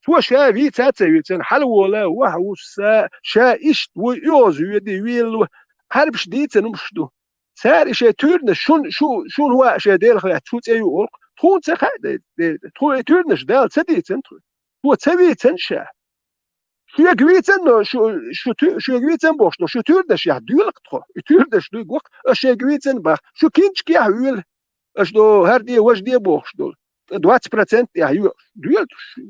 Цо ша вийца а ца вийцина, хьалавола, ваха вусса, ша иштта вуй, оьгӀаз воьдий, вийлла ву. Ӏарбаш дийцина хӀумаш ду. Цара и шайн туьйранаш шун, шу, шуна ваьа шайн Делах лаьцна, шун цӀе ю олу-кх. Тхуна ца хаьа, де, де, тхуна и туьйранаш Дала ца дийцина тхуна. Цо ца вийцина ша. Шуьга вийцина, но шу, шу туь-, шуьга вийцина бохуш, но шу туьйранашехь дуьйла-кх тхо. И туьйранаш дуй гох, аш шайга вийцина бах. Шу кинчкехь вуьйла. Аш до хӀара де, важа де бохуш долу. Двадцать процент тӀехь йоьш. Дуьйла тхо шу.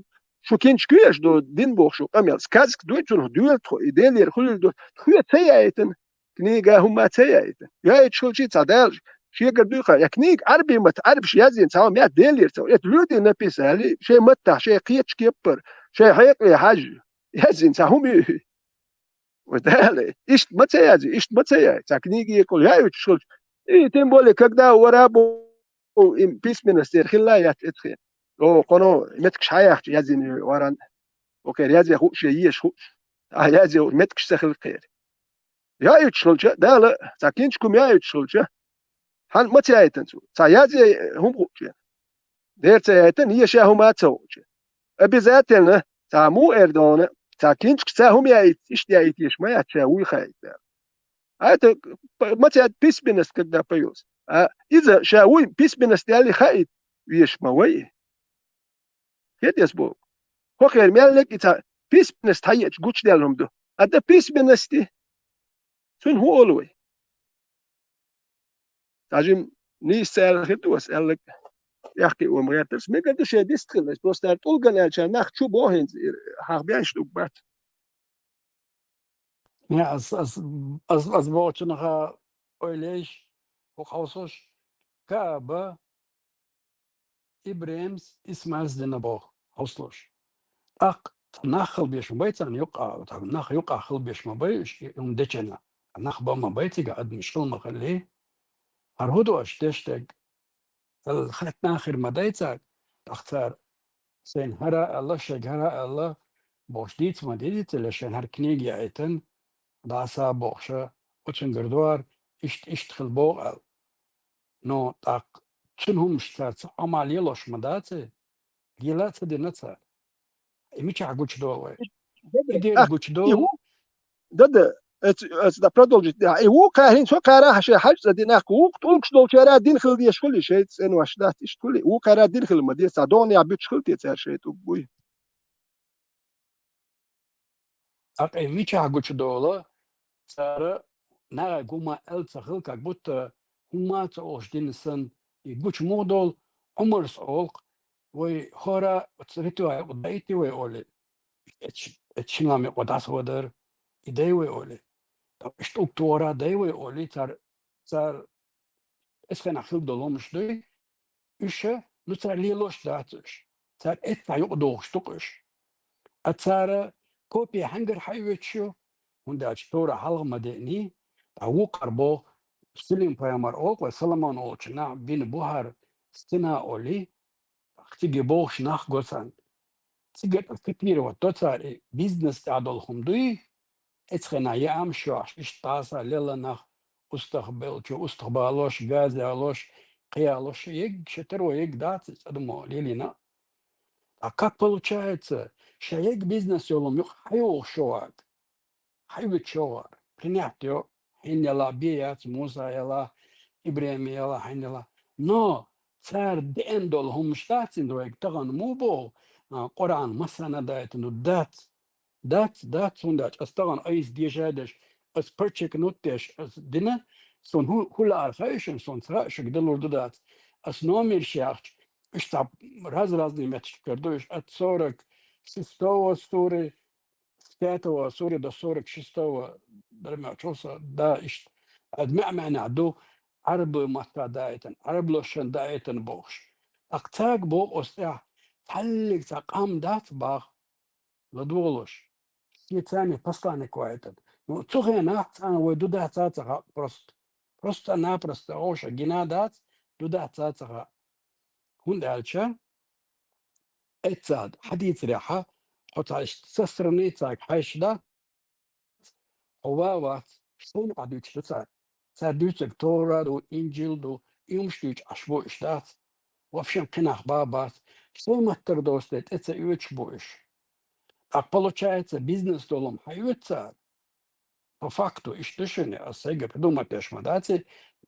Шу кинчка ю аш до дин бохуш къамел. Сказка дуй цунах, дуьйла тхо. И Делера хуьлуьйту. Тхоьца ца яйтина. Книга хӀумма ца яйтина. Яйташ хилча цхьа Дала шегара дуьйхьа. Я книга Ӏарби матта, Ӏарбаша язйина цхьа хӀума яц Делера цхьа. Это люди написали, шайн маттахь, шайн кхечу кеппара, шайн хьекъале хьажа. Язйина цхьа хӀума ю. Вай Дала, иштта ма ца язйи, иштта ма ца яй. Цхьа книга екъал яйташ хилча. И тем более, когда у арабов и письменность дера хилла яц эцхен. О, кхуьно меттигаш хьаяхча язйина ю варан. Окей, язъян хууш я, езаш хууш. А язъян меттигаш ца хилла кхера. Яуьйтуш хилча, Дала, цхьа кинчкум яуьйтуш хилча, хьан ма ца яйтан цо. Цхьа язъян хӀума хууча. Дера ца яйтан, еша хӀума а ца хууча. Обязательно, цхьа муха эр дона, цхьа кинчка цхьа хӀума яийта, иштта яийта еш ма яц, ша вуй хаийта. А это п-, ма ца яйта письменность, когда появилась. А иза ша вуй письменность яли хаийта веш ма вай. Хетес боху. ХӀокхеран мел лерг и цхьа письменность хьаечу гучудаьлла хӀума ду. А дан письменности цуьнан хӀун олу вай? Цхьа жим нийса ца аьлла хир ду ас, аьлларг тӀехкхиа ван гӀертарс. Мегар ду шайн дистхилла, ас просто аьлла тӀулган аьлча нах чу боху хӀинца, хьах беш ду бац. Не, ас, ас, ас, ас бохучунаха ойла еш, хӀу хьовсуш, Кааба, Ибрахимс, Исмаилс дина боху хьовсалуш. ТӀаккха нах хила беш ма бай царна юкъа, нах юкъа хила беш ма бай уьш, и хӀума дечарна. Нах бан ма бай цига, адамаш хила ма хилли. ХӀара хӀун ду аша деш дерг? Аьлла, хатта нах хир ма дай цаьрга. ТӀаккха цара, сайна хӀара аьлла, шайга хӀара аьлла, бохуш дийца ма дийцале, шайна хӀара книга яийтан, дӀаса бохуша, оцуьнгара дуара, иштта, иштта хила боху аьлла. Но тӀаккха цуьнан хӀуманаш цара цхьа Ӏамал лелош ма дац и? Лела ца дина цара. И мичахь гучудолу вай? И дера гучудолу. Да, да, это, это, да, продолжить. Да, и ву кхаьрин, со кхара хьаша хьаж ца дина, ву тӀулгаш долчара дин хила деш хули, шайн цӀенош дац, иштта хули. Ву кхара дин хила ма деза, догӀнехь буьтуш хила те цара шайн тӀулг буй. Акъ, и мичахь гучудолу, цара нагӀе гума аьлла ца хила, как будто хӀумма а ца олуш дина санна, и гучу муха долу, Ӏумарс олу-кх, вай хӀора оцу ритуал юкъа даийти вай олий, эцу, эцу шинам юкъа дӀасавадар, и дай вай олий. Иштта угтора дай вай олий, цара, цара эцхенахь хила долу хӀумаш дуй, уьш, ну, цара лелош дац уьш. Цара эццахь юкъадохуш ду-кх уьш. А цара копия хьаьнгара хьаоьцуш ю, хӀунда аьлча Тора хьалха ма деъний, ткъа вукхара боху, Сулим-пайхамар олу-кх вай, Соломон олучу нах бина бу хӀара стена олий, цига бохуш нах го царна. Цига тӀе копировать до цара и бизнес тӀехь долу хӀума дуй, эцхенахь яамаш йохьуш, иштта дӀаса лелла нах, устагӀ беллачо устагӀ балош, газа ялош, кхин ялош, егга шен таро егга дац иза адамо лелийна. А как получается, ша егга бизнес йолу юкъа хьайогӀуш шо вага? Хьайвиччо вара, принять йо, хьенна яла бен яц, Муса яла, ИбрахӀима яла, хьенна яла. Но цара деана долу хӀумаш дац, ин вайга тахана муха боху, а, Къуръан массарна а даийтина ду, дац. Дац, дац, хӀунда аьлча ас тахана айса деша а деш, ас подчеркнуть деш, ас дина, суна хӀу-, хӀу лаара хаьа шуна, суна ца хаьа шуьга далур ду дац. Ас номерш яхча, уьш цхьа раз-разный меттигаш кара ду, уьш от сорок шестого суры, с пятого сури до сорок шестого дармечуса, да, иштта. Ад маьӀ-маьӀнехь ду, Ӏарбы матта даийтина, Ӏарб лошан даийтина бохуш. Акх цаьрга боху оцу тӀехь, цхьаллиг цхьа къам дац баха, ладогӀалуш. Шен царна посланник ваийтина. Ну, цу хенахь царна вай ду дац а ца хаьа просто. Просто-напросто оша гина дац, ду дац а ца хаьа. ХӀунда аьлча, эццахь хьадийцарехьа, хьо цхьа иштта со стороны цаьрга хьаьжча дац, хьо ван вац, шайна Ӏа дуьйцуш ду цара. Цара дуьйцург Тора ду, Инжил ду, и хӀумаш дуьйцуш Ӏаш бу уьш дац. Вообще кхин нах бан бац. Шайн маттара доцу тӀе тӀе ца оьцуш бу уьш. Ткъа получается, бизнес долу хӀума хьаоьцу цара. По факту, иштта ду шуна, ас сайга придумать деш ма дац,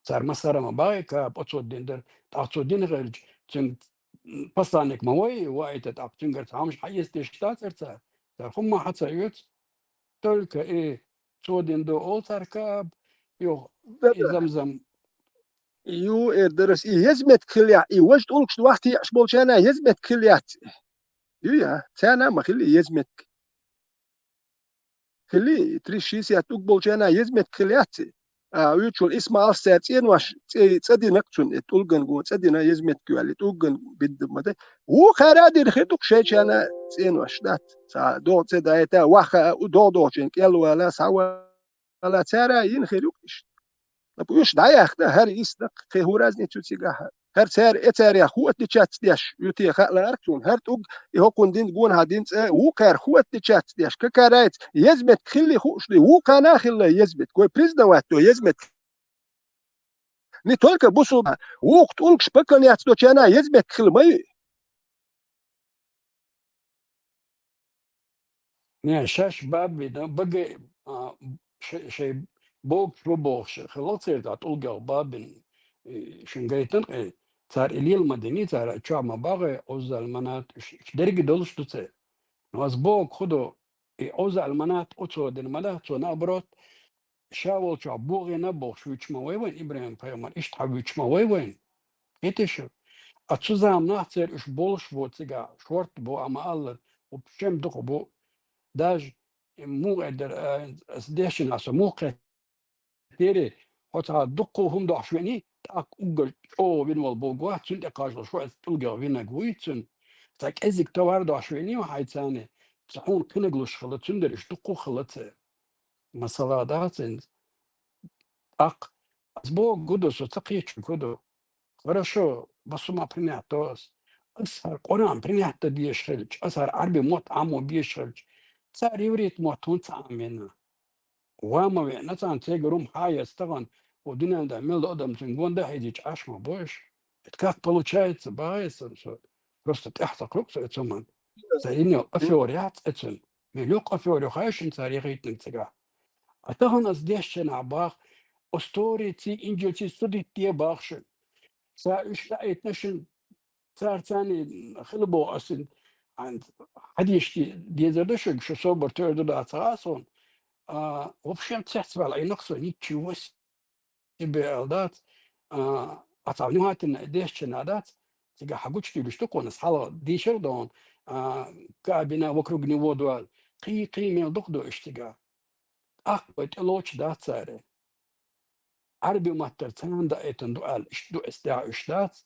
цара массара а ма бахий каба оцо дина дара, тӀаккха цо дина хилча, цуьнга, м, посланник ма вай, ваийтина, тӀаккха цуьнгара цхьа хӀумаш хьаэца деш дацара цара, цара хӀумма хьа ца оьцу. Только и цо дина ду олу цара каба, юха и замзам. Ю, эр дарас, и еза меттиг хилла яц, и важа тӀулгаш вахтехь болчарна еза меттиг хилла яц. Ю, я, царна а ма хилла еза меттиг. Хилли, тридцать шестьдесят уг болчарна еза меттиг хилла яц. А, уьйчул Исмаилс цара цӀенош, цӀе-, цӀа дина-кх цунна, и тӀулган гон цӀа дина, еза меттиг йоьлли, тӀулган бидда ма дай. Вукхара а дина хир ду-кх шайчарна цӀенош дац. Ца догӀу цӀе дайта, ваха, догӀу догӀучун кӀел вала, схьавала, цара а йина хир ю-кх иштта. Ткъа уьш дӀаяхна, хӀара йисна-кх, кхин хӀун разница ю цигахь? ХӀара цара, э, царех хӀун отличаться деш ю те хаа лаьара-кх суна. ХӀара тӀулг, и хӀокхунна дина гонахьа дина цӀа, вукхара хӀун отличаться деш? Какая разница? Еза меттиг хилли хууш ду, вукхана а хилла еза меттиг. Вай признавать до еза меттиг. Не только бусулба, вукху тӀулгаш поклоняться долчарна еза меттиг хилла ма ю. Не, шаьш бабина, баге, а, шай, шай богуш бу бохуш, хилла церан тӀулгех бабина, и, шун гайтан, и, цара и лела ма дини, цара чохь ма багӀи, Ӏуззал Манат, уьш, уьш дерриге долуш ду церан. Но ас боху хӀун ду, и Ӏуззал Манат оцо дина ма дац, цо наоборот, ша волчохь богӀийна бохуш вуьйцуш ма вай вайн Ибрахим-пайхамар, иштта хьан вуьйцуш ма вай вайн. Кхетий шу? А цу заманахь церан уьш болуш бу цигахь, шорта бу, амма аллара, вообще дукха бу. Даже, э, муха эр дара, э, ас дешина аса муха кхетира, хьо цхьа дуккха хӀума дохьуш вений, тӀаккха уггар чӀогӀа вина волу богу вац, цуьнан тӀе кхажалуш ву, аса тӀулгех винарг вуй цуьнан. Цхьа кӀезиг товар дохьуш вений хьайцарна, цхьа хьуна кхинаг луш хила, цуьнан дара уьш дуккха хила церан. Масала дац хӀинца. ТӀаккха ас боху гу ду, со ца кхеташ гу ду. Хорошо, басума принять до ас. Ас хӀара Къуръан принять дан дезаш хилча, ас хӀара Ӏарби мотт Ӏамо безаш хилча, цара иврит мотт хӀунда ца Ӏамийна? Ва ма веана царна церан рум хьа яц тахана, о дуьненда мел до адам цуьнан гонда а хьийзича Ӏаш ма бу уьш. Это как получается, бахьа сан со. Просто тӀехь ца кхуьру со оцу хӀуманна. Ца йина афёра яц оцун. Мел йоккха афёра ю хаьий шуна цара яхийтинарг цигахь. А тахана ас дешча нах бах, Ториций, Инжилций судить де бах шуна. Ша уьш даийтина шуна, цара царний хила боху ас, хьадийшти дезар ду шуьга, шу собар тойр ду дац гӀа суна. А, в общем, цецваьлла Ӏийнах со, ничего себе аьлла дац. А, а цхьа внимательно дешча нах дац, цигахь хьан гучудуьйлуш ду кхунас, хьалха дийшар ду хьуна, а, кабина вокруг него дуьйла. Кхин, кхин мел дукха ду уьш цигахь. ТӀаккха вай тӀелоцуш дац цара. Ӏарби маттара царна даийтина ду аьлла, иштта ду эс тӀехь уьш дац.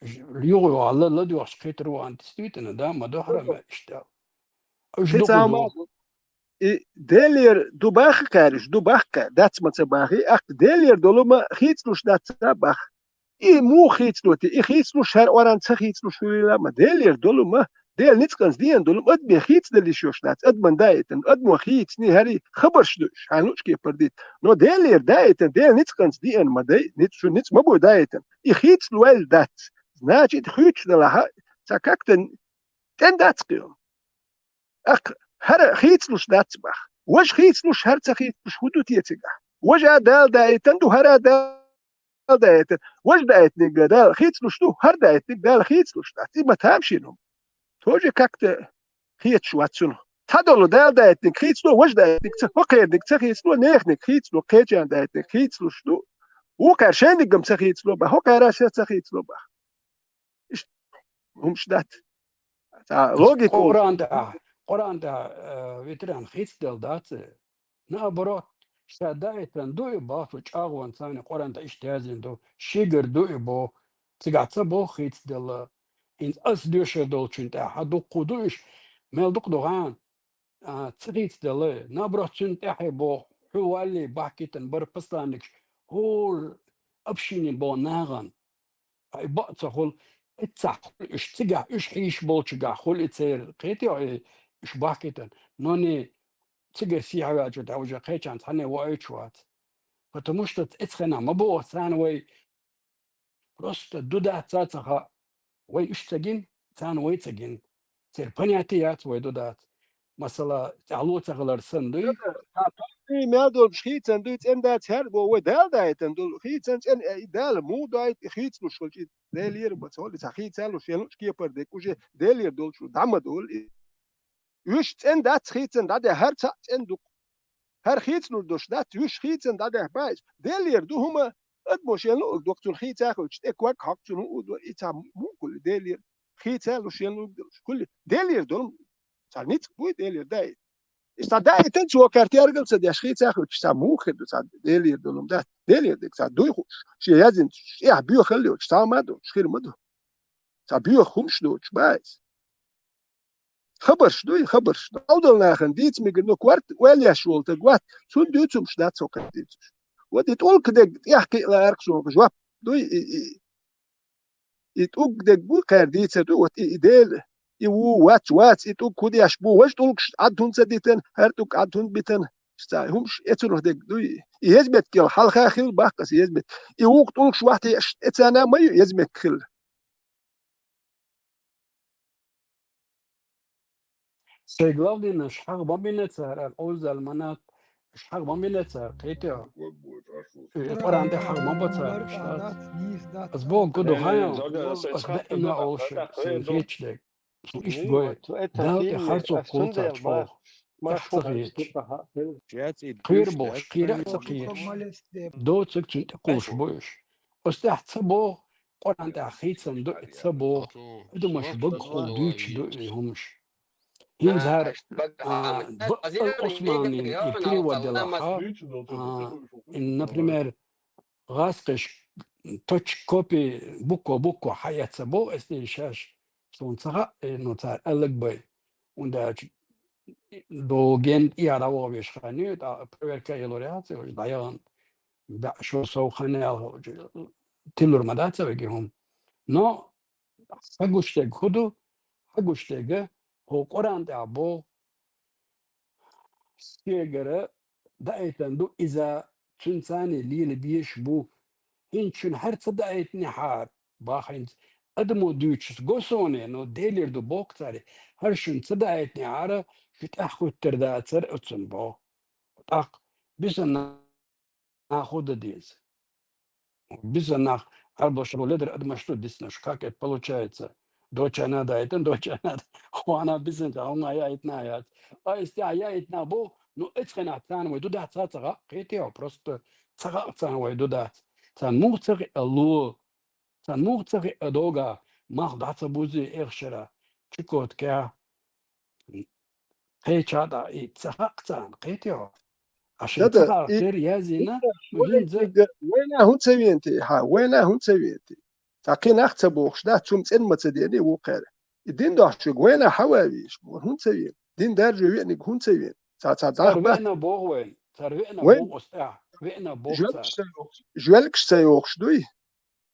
Уьш юха-юха ла-, ладоьгӀуш кхетар ву ан, действительно, да, ма ду хьарам, иштта аьлла. Уьш Кхин дукха цхьа ду. Ма-, и Делера ду баха кхаьриш, ду баха кхаьр, дац ма ца бахий, аккха Делера долу ма хийцалуш дац ца баха. И муха хийцало те? И хийцалуш хӀара Къуръан ца хийцалуш хуьлийла ма, Делера долу ма, Дела ницкъанца деана долу ма, адаме хийцадала йиш йолуш дац, адаман даийтина, адамо хийцаний хӀара хабарш ду уьш, хьан луъчу кепара дита. Но Делера даийтина, Дела ницкъанца деана ма дай, ниц-, шу ницкъ ма бу даийтина. И хийцалуш ваьлла дац. Значит, хуьйцуш далахь, ца как-то тӀен дац кхин. Аккха хӀара хийцалуш дац баха. Важа хийцалуш, хӀара ца хийцалуш хӀун ду те цигахь? Важа а Дала даийтина ду, хӀара а Дала даийтина. Важа даийтинарг Дала хийцалуш ду, хӀара даийтинарг Дала хийцалуш дац. И ма тамашийна хӀума. Тоже как-то хеташ вац цунах. Цхьадолу Дала даийтинарг хийцало, важа даийтинарг ца, хӀокхерниг ца хийцало, неханиг хийцало, кхечарна даийтинарг хийцалуш ду. Вукхара шайниггам ца хийцало баха, хӀокхара ша ца хийцало баха. Иштта хӀумаш дац. Цхьа логика волчу. Къуръан тӀехь, Къуръан тӀехь, э, ветеран хийцаделла дац. Наоборот, ша даийтина ду и боху, чӀагӀонца царна Къуръан тӀехь иштта яздина ду, шигара ду и боху, цигахь ца боху хийцаделла. ХӀинца ас доьшур долчун тӀехь, хьан дуккха ду уьш, мел дукха ду гӀан. А, ца хийцаделла, наоборот, цуьнан тӀаьхье боху, хьо валлий бахкийтина бара посланникаш, хӀора общине боху нахана. Ткъа и бакъ ца хуьлу, эццахь хуьлу уьш, цигахь уьш хьийзаш болчуьнгахь хуьлу и церан, кхетий хьо и уьш бахкийтина, но не цигара сехьаваьлча тӀехь уже кхечарна цхьанне воуьйтуш вац. Потому что эцу хенахь ма боху царна вай, просто ду дац ца ца хаьа. Вайна уьш ца гина, царна вай ца гина. Церан понятие яц вай ду дац. Масала, тӀаьхьало ца хилар санна дуй? Цхьа тохний мел долуш хийцан дуй, цӀен дац хӀара бо, вай Дала даийтан долу. Хийцан цӀен, э, и Дала муха доуьйту, и хийцалуш волчу и Делера бац, хьо ли ца хийцалуш, шен луъчу кепара дерг уже Делера долуш ву, дӀа ма долу и. Уьш цӀен дац хийцан дӀаде, хӀара цхьаъ цӀен ду-кх. ХӀара хийцалур долуш дац, уьш хийцан дӀадехь баьйса. Делера ду хӀума, адамо шен луъург доккху цунна хийца а хуьлча, тӀе ког хьокху цунна хӀуъу до, и цхьа муха хуьлу Делера. Хийца а луш шен луъург долуш. Хуьлу Делера долу, цхьа ницкъ буй Делера даийтан. И цхьа даийтан цо кхаьрта яргал ца деш, хийца а хуьлча, цхьа муха хир ду, цхьа Делера долу дац. Делера дерг цхьа дуй хууш, шен яздина, эхь боьхалла йоцуш, цхьа ма доцуш, хир ма ду. Цхьа боьха хӀумаш доцуш баьйса. Хабарш дуй, хабарш. Ӏовдал нахана дийца мегар, ну, кварт ваьлла еш волу таг вац, цунна дуьйцумаш дац хӀокхуьнан дийцуш. Вот и тӀулг дерг тӀехь кхиъ лаарх суна жоп дуй, и, и, и тӀулг дерг бу кхаьра дийцар ду, вот и, и Дела, и ву, вац, вац, и тӀулг хӀун деш бу, важа тӀулгаш Ӏад хӀунда ца дитан, хӀара тӀулг Ӏад хӀунда битан, ца хӀумаш эцунах дерг дуй. И езмет кел хьалха хила баккха аса езмет. И вукху тӀулгаш вахьте эцана ма ю езмет хила. Сайн главный-наш хьагӀ ма бина цара, аьлла, Ӏовзал манат, аш хьагӀ ма бина цара, кхетий хьо? Э, Къуръан тӀе хьагӀ ма бо цара, аш дац. Ас боху, гу ду хьан, ас даима олуш, сайн хеташ дерг. Сан иштта гой. Дала тӀе харцо кхуллуш цара чӀогӀа. ТӀехь ца хеташ. Кхера бохуш, кхера а ца кхеташ. Доцург цуьнан тӀе кхуллуш бу уьш. Ас тӀехь ца боху, Къуръан тӀехь хийцам ду и ца боху, адамаш багахула дуьйцуш ду и хӀумаш. ХӀинца хӀара, а, бакъ Ӏусманийн и перевод делахь, а, и, например, гӀазкхиш точка копий буква-буква хьаэца боху, эс дийна шаьш суна ца хаьа, э, ну, цара аьлларг бай. ХӀунда аьлча, до ген и дӀавахавеш хан ю, тӀаккха проверка а йилур яц, уьш дӀаяхана, баьӀ шо сов хан яьлла, тилур ма дац вайга и хӀума. Но хьан гуш дерг хӀун ду? Хьан гуш дерг, хӀо Къуръан тӀехь боху, шегара даийтан ду иза, цуьнца царна лела безаш бу. ХӀинца шуна хӀара ца даийтинехьара, баха хӀинца, адамо дуьйцуш го суна, но Делера ду боху цара. ХӀара шуна ца даийтинехьара, шу тӀаьхьахӀуьттур дацара оцунна боху. ТӀаккха бисина нах хӀун дан деза? Бисина нах, Ӏарбоша бу ледара адамаш ду диснарш, как это получается? Доча надо, это доча надо. Хьуна бисина, хьуна яийтина яц. А, истя яийтина бу, ну, эцхьана царна вай ду дац, ца хаьа, кхетий хьо, просто ца хаьа царна вай ду дац. Царна муха ца хиа ло? Царна муха ца хиа догӀа, мах дӀа ца бузий эхшара, Чукоткехь, кхеча дӀа и ца хаьа царна, кхетий хьо? А шайн ца Дада, хаьа и тера язйина, ну, хӀинца вайна хӀун ца венти, хьа, вайна хӀун ца венти? Цхьа кхин нах ца бохуш дац, цунна цӀена ма ца дений вукхара. И дин дохчуьнга вайна хьан ван вийш, ван хӀун ца вен? Дин даржо веаниг хӀун ца вен? Цхьа, цхьа Цара дах бац. Веана боху вайн, цара веана Вайн боху оцу тӀехь, веана боху жоьлкаш цара. Ца йохуш, жоьлкаш ца йохуш дуй?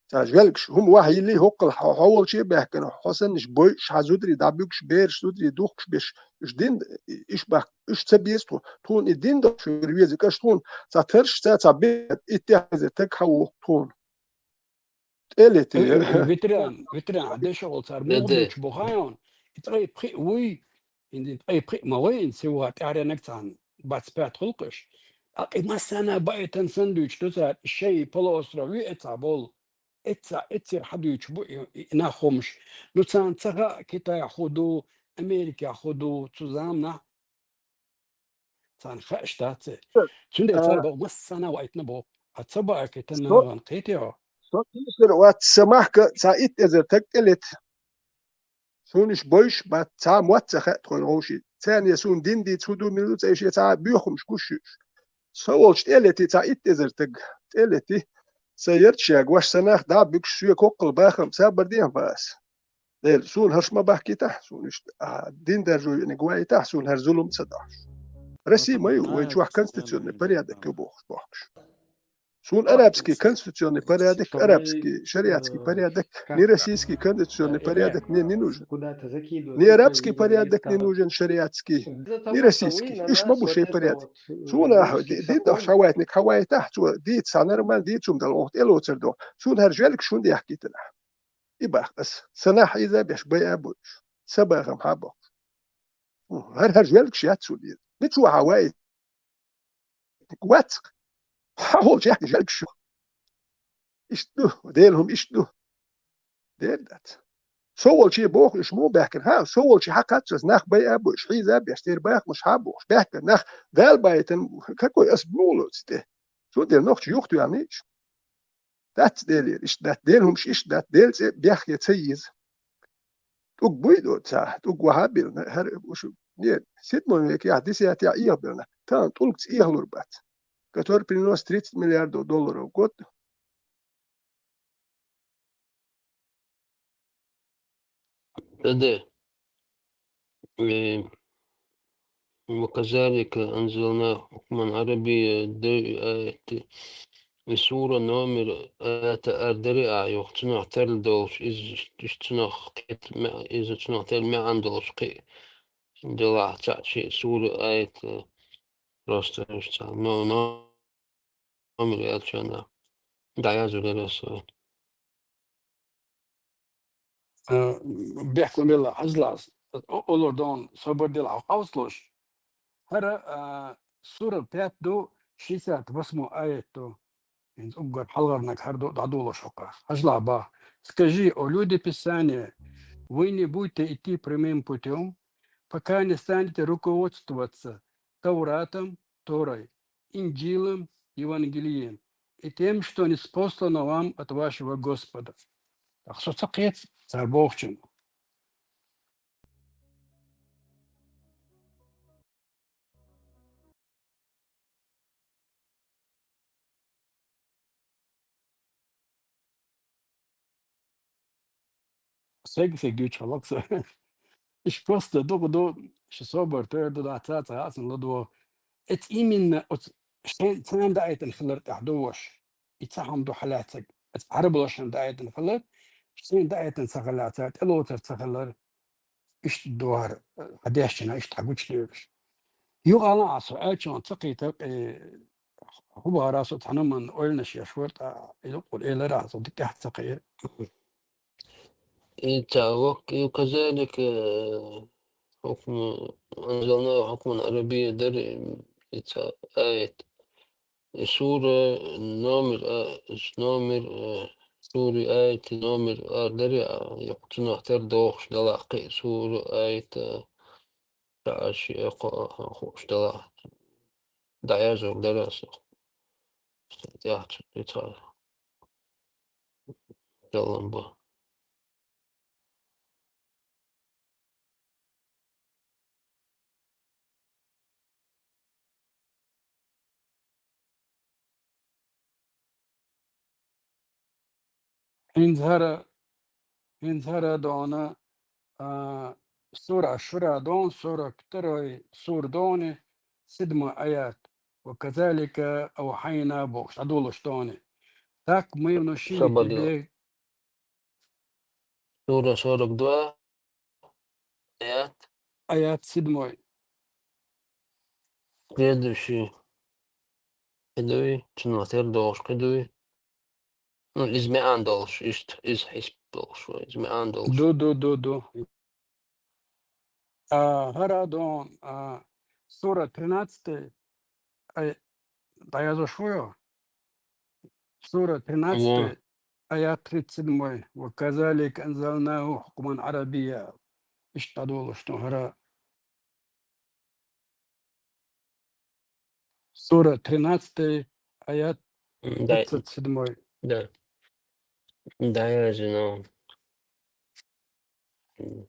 Цхьа жоьлкаш, хӀума вахь йилли, хӀоккхул хьо, хьо волче а баьхкина, хьо санна уьш бойуш, хьан зударий дӀабуьгуш, бераш зударий духкуш беш, уьш дин, иш бах, уьш ца беза тхо. Тхуна и дин дохуш веза, каш тхуна цхьа тарш ца, цхьа бе, и тӀехьаза таг хьан воху тхуна. ТӀелети. Э, э, э, ветеран, ветеран, хьан дешахула цара муха дуьйцуш бу хаьий хьуна? И ткъе пхиъ вуй, и ткъе пхиъ ма вай, и сивха тӀаьхьаренаг царна бац паьтта гӀуллакхаш. ТӀаккха и массарна баийтина санна дуьйцуш ду цара, шайн полуостров ву эцхьа болу. Эцхьа, эццера хьан дуьйцуш бу и, и, и нах хӀумаш. Ну, царна ца хаьа, Китайхь хӀун ду, Америкехь хӀун ду, цу заманахь царна хаьаш дац. Цундела цара боху, массарна ваийтина боху. А ца баийтина нахана кхетий хьо? Со кийсара вац, сан махка цхьа итт эзар таг тӀелета. Суна уьш бойуш бац, цхьа а мотт ца хаьа тхуна вовшийн. Царна я суна дин дийца хӀун ду, мила ду, цӀе шен цхьа а боьха хӀумаш гуш ю уьш. Со волчу тӀелети цхьа итт эзар таг, тӀелети. Сан ярташка, ваша, сан нах дӀа а буьгуш, соьга хӀоккхул бахам, сабар дехьа бан ас. Дела, суна хӀорш ма бахкийтахь, суна иштта, а, дин даржо веаниг ваийтахь, суна хӀара зулам ца дахьаш. Россия ма ю, вай чохь конституционный порядок ю бохуш бохкуш. Суна арабский конституционный порядок, арабский шариатский порядок, не российский конституционный порядок мне не нужен. Не арабский порядок не нужен, шариатский, не российский. Уьш ма бу шайн порядок. Суна ахьа ди-, дин дахьаш хьан вайтниг хьан вайтахь, цо дийца хьан нормально дийца хӀума дала, оха тӀелоцар до. Суна хӀара жоьлкаш хӀунда яхкийтина? И бах ас. Сан нах хьийза беш, байа а бойуш. Сан бахам хьан бохуш. ХӀара, хӀара жоьлкаш яц цу дийна. Мича ву хьан вай? Вац-кх. Хьан волчу яхкина жоьлкаш ю? Иштта ду, Делан хӀума иштта ду. Дера дац. Со волче боху, уьш муха баьхкина? Хьа, со волче хьан кхаьчча, нах байа а бойуш, хьийза а беш, тера бахамаш хьан бохуш, баьхкина нах Дала баийтина, какой ас муха лоцу тӀе? Цу дера нохча юхатоьхна иштта. Дац Делера, иштта дац, Делан хӀумаш иштта дац, Делан цӀе бехке ца еза. ТӀуг буй до ца, тӀуг ваха а биллина, хӀара ушу, не, седьмой векехь, десятехь эхабиллина, тахана тӀулгца эхалур бац, который принёс тридцать миллиардов долларов в год. Да-да. Э, وكذلك أنزلنا حكما عربيا, д-, аят, и сура номер аята ара дара а йоху, цунах терла долуш, иза, иза цунах кхета ма-, иза цунах терла маьӀна долуш кхин делахь цхьаъ ши сура аят, э, просто уьш цхьа но-, но-, номер аьллачарна дӀаязвелира аса. Э, бехк ма билла, хьажалахь, о-, олур ду, собар дила хьо хьовсалуш. ХӀара, э, сура пять ду, шестьдесят восьмой аят ду. ХӀинца уггар хьалхарниг хӀара ду, дӀадолуш хьо-кх. Хьажалахь бах. Скажи, о люди Писания, вы не будете идти прямым путём, пока не станете руководствоваться Тауратом, Торой, Инджилом, Евангелием и тем, что ниспослано вам от вашего Господа. ТӀаккха со ца кхета цара бохучунна. Сайга-сайга дуьйцуш хилла-кх со. Иштта просто дукха ду, шу собар тойр ду, дахьа ца, ца хаьа сан ладогӀа. Эца именно оцу шайн царна даийтина хилар тӀехь ду ваша. И цхьа хӀума ду хьалаьцнарг. Эца Ӏарбошна даийтина хилар, шайн даийтина ца хилар, цара тӀелоцар ца хилар. Иштта ду хӀара, хьан дешчина, иштта хьан гучудеваш. Юкъа ала а со, аьлча ца кхетар, э, хӀун бахара со цхьана хӀуманна ойланаш еш вара, ткъа и дуккха элира а со, дика тӀехь ца кхера. и ца вак-, и казалика, э, хукму, анзална хукман арабия дар, и ца аят. И сура номер, а, с-, номер, э, сура аят номер а дари, а, юкъ цунах тер дохуш далахъи сура аят, э, ца аши, э, хо-, хо-, хуш дала. Даязур дараса. Яхчу, и ца. Далан ба. ХӀинца хӀара, хӀинца хӀара дона, а, сура Шура дон, сорок второй сур дони, седьмой аят. «Ва казалика аухайна» бохуш, дӀадолуш дони. Так мы внушили Сабадла. Тебе Сура сорок два, аят. Аят седьмой. Следующий. Хидуй, чунатер долуш хидуй. Ну, из меан долуш, ишт, из хисп долуш, из меан долуш. Ду, ду, ду, ду. А, хӀара дон, а, сура тринадцатый, ай, дӀаязуш вуй? Сура тринадцатый, аят тридцать седьмой. «Ва казалика анзалнаху хукман арабия». Иштта долуш ду хӀара. Сура тринадцатый, аят М, да, тридцать седьмой. Да. Да, я же, ну, м,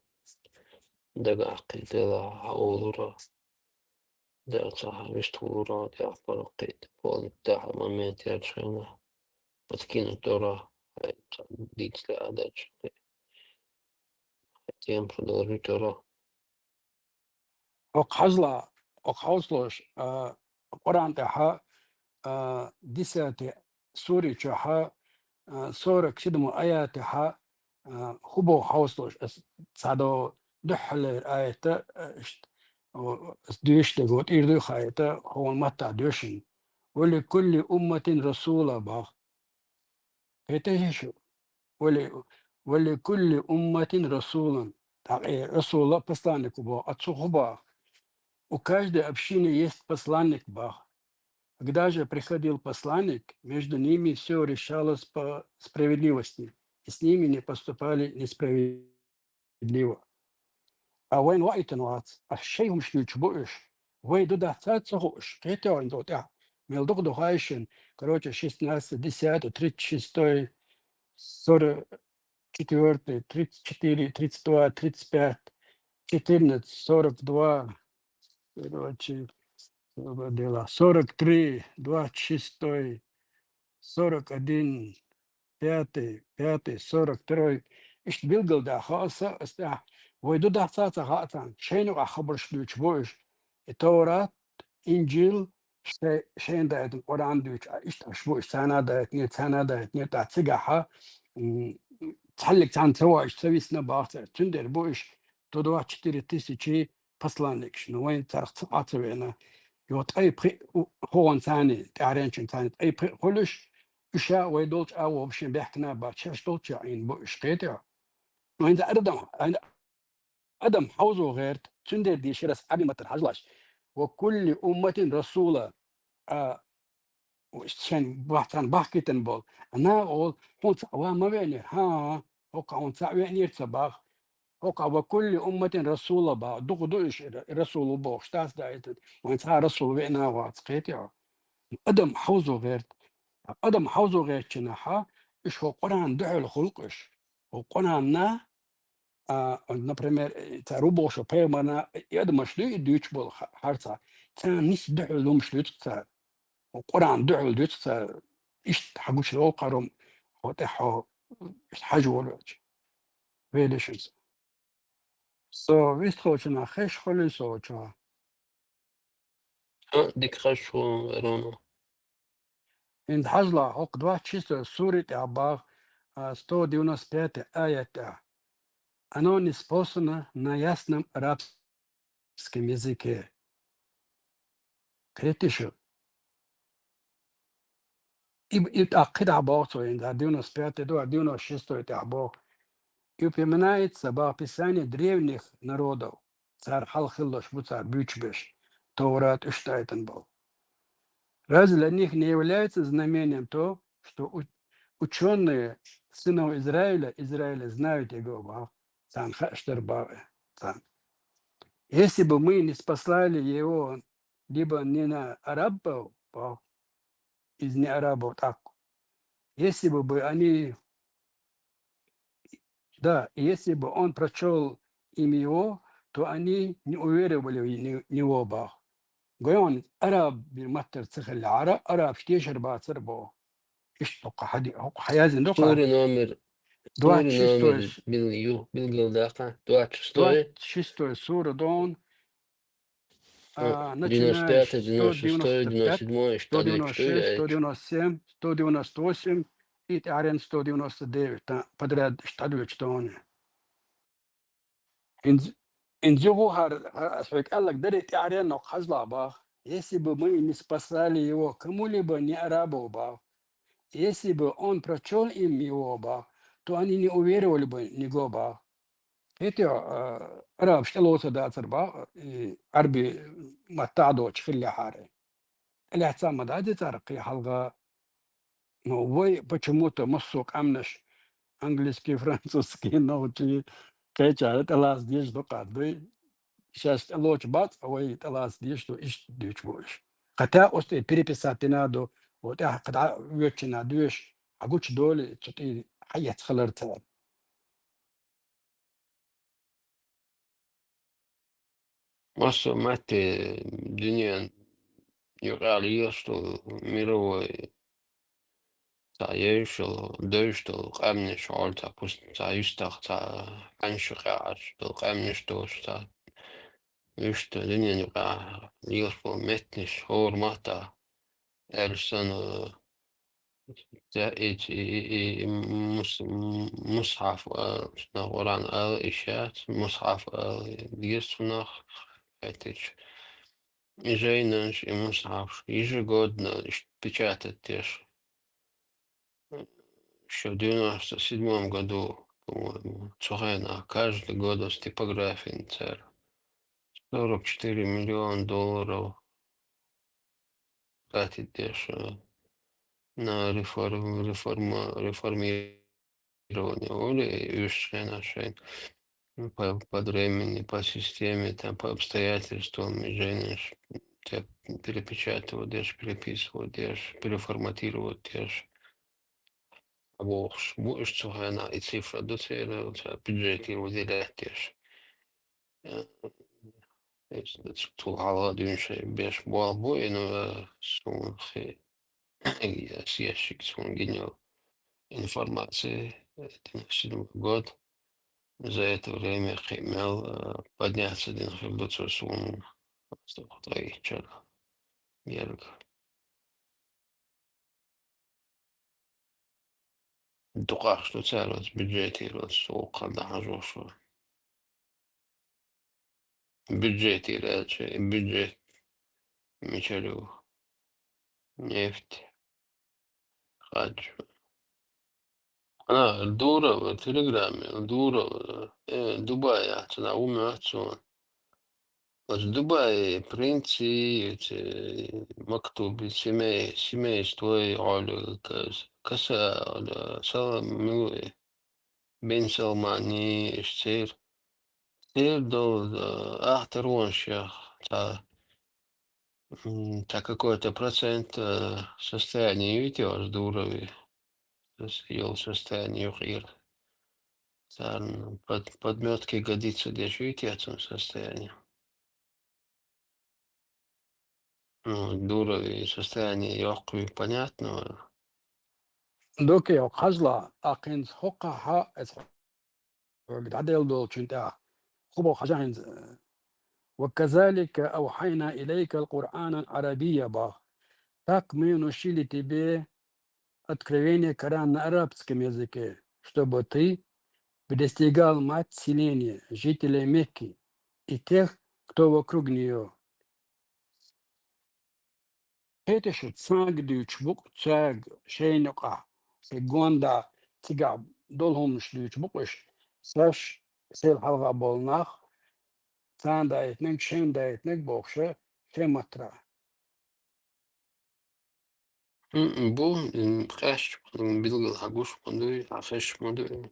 дагахъи дела хьаолура. Да, ца виштулура, да, паракъит, полит, да, момент я чхайна. Подкинуть дора, э, ца дицле адач. Тем продолжить дора. Хьо хьажла, хьо хьовсалаш, а, Къуръан тӀехьа, а, десятый сури чохьа, а, сорок седьмой аятехьа, а, хӀу боху хьовсалаш, ас цхьадо дуьххьалера аята, а, ишт-, о, ас дуьйш дего тӀийр дуй хаайта, хьуна маттахь доьшина. «Ва ли кулли умматин расула» бах. Кхетий шу? «Ва ли, ва ли кулли умматин расулан». ТӀаккха расула посланник ву боху, а цу хӀу боху? «У каждой общины есть посланник» боху. Когда же приходил посланник, между ними всё решалось по справедливости, и с ними не поступали несправедливо. справедливо. А вайн ваийтина вац, а шайн хӀумаш дуьйцуш бу уьш. Вай ду дац ца хууш, кхетий хьуна тӀехь. Мел дукха ду хаийшина. Короче, шестнадцать, десятый, тридцать шестой, сорок четвёртый, тридцать четыре, тридцать два, тридцать пять, четырнадцать, сорок два, короче, дела, сорок три, двадцать шестой, сорок один, пятый, пятый, сорок второй. Иштта билгалдаьха аса, аса тӀехь. Вай ду дац ца хаьа царна. Шайна юкъахь хабарш дуьйцуш бу уьш. И Товрат, Инжил, шай-, шайна даийтина Къуръан дуьйцуш, а, иштта аш бу уьш, царна даийтинера, царна даийтинера, тӀаккха цигахьа, м, цхьаьллиг царна ца ваийтуш, ца висна бах цара. Цундела бу уьш, сто двадцать четыре тысячи посланникаш, ну, вайн царах ца Ӏа ца веана. Йо, ткъе пхиъ у-, хӀогӀан царна, тӀаьхьарчун царна ткъе пхиъ хуьлуш, уьш а вай долчу а вообще бехкана бац, шаьш долчу а Ӏийна бу уьш, кхетий хьо? Ну, хӀинца адам, хӀинца адам хьовзо гӀерта, цундела дийшира ас Ӏаби маттара хьажалаш. «Ва кулли умматин расула», а, шайн бахцан бахкийтина болу. Ана олу, хьуна цхьаъ ван ма веанера? ХӀан, хӀокху хьуна цхьаъ веанера ца бах. ХӀокху «ва кулли умматин расула» бах. Дукха ду уьш, ра-, расул ву бохуш, тас даийтина. Вайн цхьа а расул веана а вац, кхетий хьо? Адам хьовзо гӀерта. Адам хьовзо гӀертачунахьа, уьш хӀокху Къуръан дуьхьал хуьлу-кх уьш. ХӀокху Къуръанна А, например, э, цара ву бохуш пайхамарна и адамаш дуй, и дуьйцуш болу ха-, харцахь. Царна нис дуьхьал лумаш дуьйцу цара. Къуръан дуьхьал дуьйцу цара. Иштта хьан гучу вовкхарум, хьо тӀе хьо, иштта хьажа волуьйтуш. Велишинца. Со вистхочунах хеш хуьлин сочо. А, дика хеш хӀун, Верона. ХӀинца хьажала, хӀокху двадцать шестой сури тӀехь бах, а, сто девяносто пятый аят тӀехь. Оно ниспослано на ясном арабском языке. Кхетий шу? И, и тӀаккха кхидӀа боху цо, хӀинца девяносто пятый ду, а девяносто шестой тӀехь боху. и упоминается в описании древних народов, цар хьалха хилларш бу цар буьйцуш берш, Товрат уьш тӀайтӀан бал. Разве для них не является знамением то, что ученые сынов Израиля, Израиля знают его, бах, царна хууш дар, бах, царна. Если бы мы не спаслали его, либо не на арабов, бах, из не арабов, так, если бы, бы они Да, и если бы он прочёл им его, то они не уверовали в не-, него, бах. Гой хьуна, араб бир маттара ца хиллехьара, арабаш тешар бацар, бах. Иштта хьади-, хьаязин ду-кх. Сура номер, сура номер двадцать шестой с-, бил-, ю-, билгалдаккха. Двадцать шестой. Двадцать шестой сура дон. А, девяносто пятое, начинаешь девяносто шестое, девяносто седьмое, сто девяносто шесть, сто девяносто семь, сто девяносто восемь и тӀаьхьарен сто девяносто девять, та-, подряд дӀадоьлча тоне. Инз-, инзу хӀара, хӀара ас хьоьга аьлларг дарий тӀаьхьарен нокъ хьажалахь, бах. Если бы мы не спасали его кому-либо, не арабов, бах. Если бы он прочёл им его, бах, то они не уверовали бы в него, бах. Кхетий, а, арабаш тӀелоцур дацар, бах, и Ӏарбий маттахь доцуш хиллехьара. ТӀелаьцна ма дац цар кхин хьалха. Ну, вай почему-то массо а къаьмнаш английский, французский нохчий кхечара тӀелаца дезаш ду-кх, дуй. Шаьш тӀелоцуш бац, а вай тӀелаца дезаш ду, иштта дуьйцуш бу уьш. Хотя оцу тӀе переписать дина ду, вот тӀехь кхидӀа воьдучунна доьшуш, хьан гучудолий, цу тӀе хьаэцна хилар цара. Массо а матте дуьнен юкъахь лелаш долу мировой цхьа евзаш йолу, девзаш долу къаьмнаш гӀур цхьа пус-, цхьа юьстах, цхьа хьаьнаш юкъахь Ӏаш долу къаьмнаш долуш цхьа. Вуьшта дуьнен юкъахь лелаш болу меттанаш хӀора маттахь аьлча санна, Ца-, и, и, и, и, мус-, м-, мусхьаф, а, цунах Къуръан ала йиш яц, мусхьаф ала деза цунах, хӀетачу. И жайнаш, и мусхьаф ежегодно иштта печатать деш. Ещё в девяносто седьмом году, по-моему, цу хенахь каждый год оцу типографин цара сорок четыре миллиона долларов тратить деш, э, на реформ-, реформа-, реформирование воли, и уьш шайна шайн, ну, по, по времени, по системе, там, по обстоятельствам, и жайнаш, те перепечатывать деш, переписывать деш, переформатировать деш. Бохуш, бу уьш цу хенахь и цифра ду церан, цара бюджетировать деш. Э, иза цул хьалха дуьйна шайн беш болх бу, и, ну, э, суна хи-, я съящик суна гинал информации, э, девяносто седьмой год. За это время кхин мел, э, подняться дина хир ду цо суна, стохтайчара ерга. Дукхахш ду цара оцу бюджетера, оцу вукхара дӀахьажош ву. Бюджетера аьлча, и бюджет мичара ю? Нефть хадж. Ана, Дуров, Телеграме, Дуров, э, Дубай яц, ана, ву моьтту суна. Оцу Дубай принций, эти, мактуби, семей-, семейство, Оля, кас-, каса, Оля, Салам, милуй, Бен Салмани, иш цер. Цер долу, э, ахтаронаш яха, цхьа, м, цхьа какой-то процент, э, состояние юьйту оцу Дурове. Йолу состояние юкъера. Царна под-, подметки годиться деш юьйту цунна состояние. Ну, Дурове состояние йоккхуьйту, понятно. Дукха йоккха хьажала, а кхинца хӀокхахьа, эца хьоьга дӀаделла долчун тӀехь. Ху боху хьажа хӀинца. «Ва казалика авхьайна илайка алкъуръана аль-арабия», бах. Так мы внушили тебе откровение Корана на арабском языке, чтобы ты предостерегал мать селения, жителей Мекки и тех, кто вокруг неё. Кхеташ цаьрга дуьйцуш бу-кх, цаьрга шайна юкъахь, шайн гонда цигахь долу хӀуманаш дуьйцуш бу-кх уьш. Саш, сел хьалха болу нах, царна даийтинарг, шайна даийтинарг бохуша, шайн маттара. М, бу, м, къаьсташ, м, билггала хьан гуш ма дуй, хьан хезаш ма дуй.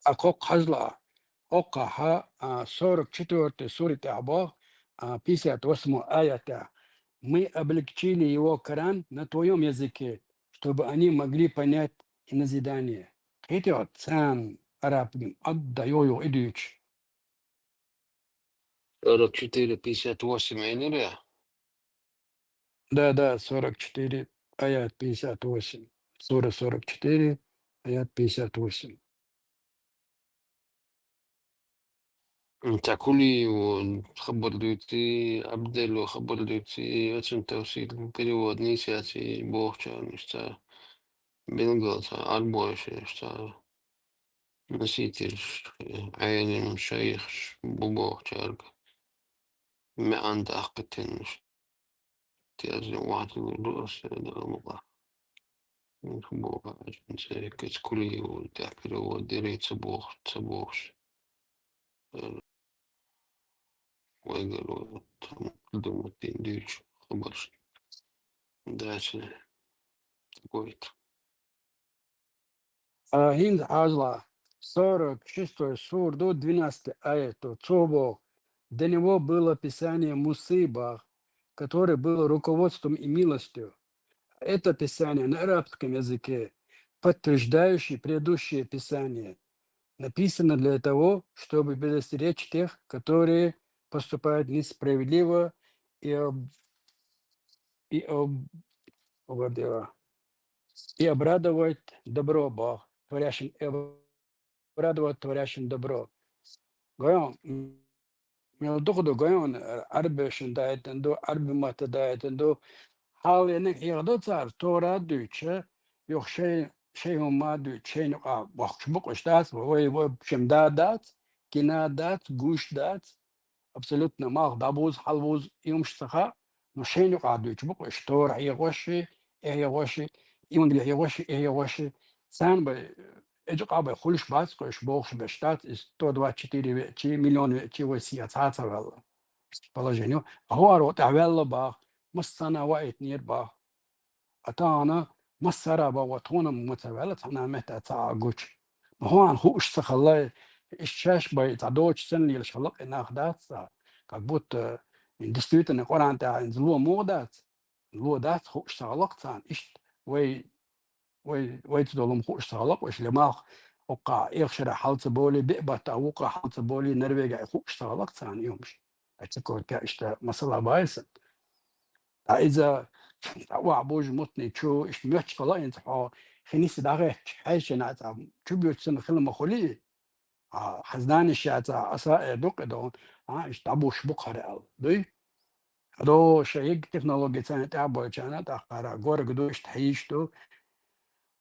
А кхоккха хьажал, кхоккхахьа, а, сорок четвёртый сура тӀехь боху, а, пятьдесят восьмой аят тӀехь: «Мы облегчили его Коран на твоём языке, чтобы они могли понять и назидание». Кхетий хьо, царна араб дин ад да йо-йо и дуьйцуш. Сорок четыре пятьдесят восемь элира? Да, да, сорок четыре, аят пятьдесят восемь. Сура сорок четыре, аят пятьдесят восемь. М, цхьа Кулиева хабар дуьйцу, Абделла хабар дуьйцу, оцун тафсир, перевод нийса яц бохучарна, уьш цхьа билггала цхьа арбойша, уьш цхьа носительш, Ӏелим шайхаш бу бохучаьрга маьӀна даккхийтина уьш. Теза вахтур ду аса, да, мукъа. Боху, Кулиева тӀехь перевод дира, ца бохуш, ца бохуш. Э, вайгара вай, там, придумать дина дуьйцу хабарш. Дальше такой-то. А, хӀинца хьажал, сорок шестой сура ду, двенадцатый аят ду. Цо боху: «До него было Писание Мусы, бах, которое было руководством и милостью. А это Писание на арабском языке, подтверждающее предыдущее Писание, написано для того, чтобы предостеречь тех, которые поступают несправедливо, и об-, и об-, обрадовать добро», бах, творящим, и обрадовать творящим добро. Гойон, м, мел дукха ду гойон, э, Ӏарбешна даийтина ду, Ӏарби матта даийтина ду. Хьал ениг хьехаду цара, Тора дуьйцуша, юха шай, шай хӀума дуьйцу, шайна юкъа бохкуш бу-кх уьш, дац, вай, вай шим да дац, кина дац, гуш дац. Абсолютно малх дӀабуза, хьалбуза, и хӀумаш ца хаьа, но шайна юкъахь дуьйцуш бу-кх уьш, Тора хьехош, и хьехош, Евангели хьехош, и хьехош. Царна бай, э, эжукъа бай хуьлуш бац-кх уьш, бохуш берш дац, и сто двадцать четыре веачи, миллион веачи вай сиха цхьа а ца ваьлла. Положение. ХӀора тӀехь ваьлла бах, массарна ваийтинера бах. А тахана массара а боху, тхуна ма ца ваьлла цхьана а метта цхьа а гуча. Но хьуна хууш ца хилла, иштта шаьш бай цхьа доцуш санна лелаш хилла-кх и нах, дац цхьа. Как будто, м, действительно, Къуръан тӀехь хӀинца ло муха дац? Ло дац, хууш ца хилла-кх царна. Иштта вай, вай, вайца долу хӀума хууш ца хилла-кх уьш, ле малх хӀокху эха шарахь хьал ца болий, биъ баттахь вукху хьал ца болий, Норвегехь хууш ца хилла-кх царна и хӀумаш. Ткъа цига кху иштта масала баьлла сан. Ткъа иза, ткъа охьабужу мутни чу, иштта моьттуш хилла хӀинца хьо, хи нисса дӀахӀоьттича, хьаьжча цхьа чу буьрса санна хила ма хуьлий, а, хьан знанеш яц, а, аса а эр ду-кх и догӀу, а, иштта дӀабуш бу-кх хӀара аьлла. Дуй? Хьадо шайн йига технологи царна тӀехь а бойчарна, тӀаккха хӀара горга ду, иштта хьийзаш ду,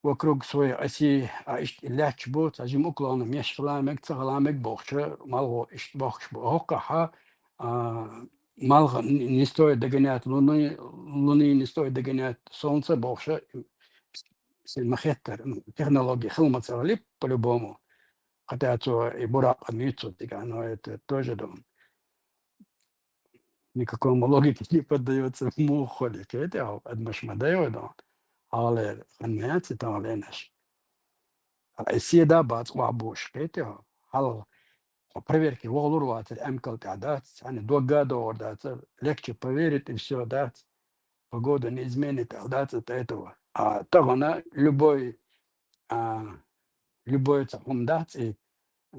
вокруг своей оси, а, иштта и лаьтташ бу, цхьа жима уклон меш хила мега, ца хила мега бохуча, малхо иштта бохкуш бу. ХӀокхахьа, а, малх н-, не стоит догонять луны, луны не стоит догонять солнца бохуша, с-, ма хеттара, ну, технологи хила ма ца хилий по-любому. Хотя цо и буракъ а дуьйцу цигахь, но это тоже дон. Никакому логике не поддаётся, муха хуьлу, кхетий хьо, адамаш ма дайо дон. Хьалера хан ма яц и таханлернаш. А и седа бац охьабуш, кхетий хьо. Хьалха хьо проверке вахалур вацара, эмкал тӀехь дац, цхьаьна догга а догӀур дацара, легче поверить и всё, дац. Погода не изменит, аьлла дац от этого. А тахана любой, а, любой цхьа хӀума дац и, а,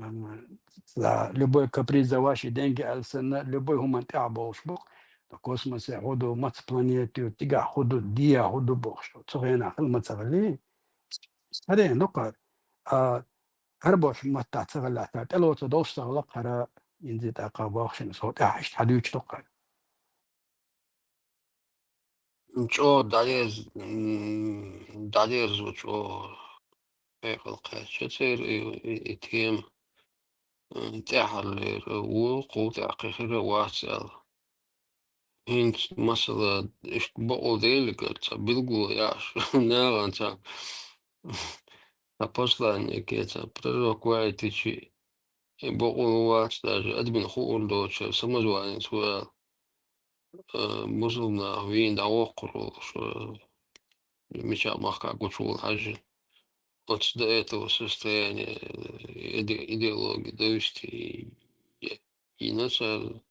за любой каприз, за ваши деньги аьлла санна, любой хӀуманна тӀехь болуш бу-кх. Ткъа космосе хӀун ду, маца планета ю, цигахь хӀун ду, дехьа хӀун ду бохуш. Цу хенахь хила ма ца хилий. Сарена ду-кх хӀара. А, хӀара бохуш маттахь ца хилла, тӀелоцу долуш ца хилла-кх хӀара, инзи тӀаккха бохуш, со тӀехь иштта хьадуьйцуш ду-кх хӀара. ЧӀогӀа дӀадерз-, м, дӀадерзо чӀогӀа хьекъал кхаьчча церан и, и, и тема, м, тӀаьххьарлера ву, кхул тӀаьхьа кхин хир а вац аьлла. ХӀинца, масала, иштта бакъо делигара цхьа билгало еш, нагӀан цхьа цхьа послание кеца пророк вайтичи, и бокъо вац даже админ хуур доцуш самозванец ваьлла. Э, мусульманах вийна дӀавоккхур волуш, э, мича махка гучувала хьажжина. Оцу до этого состояния, э, иде-, идеология довести, и, и нацар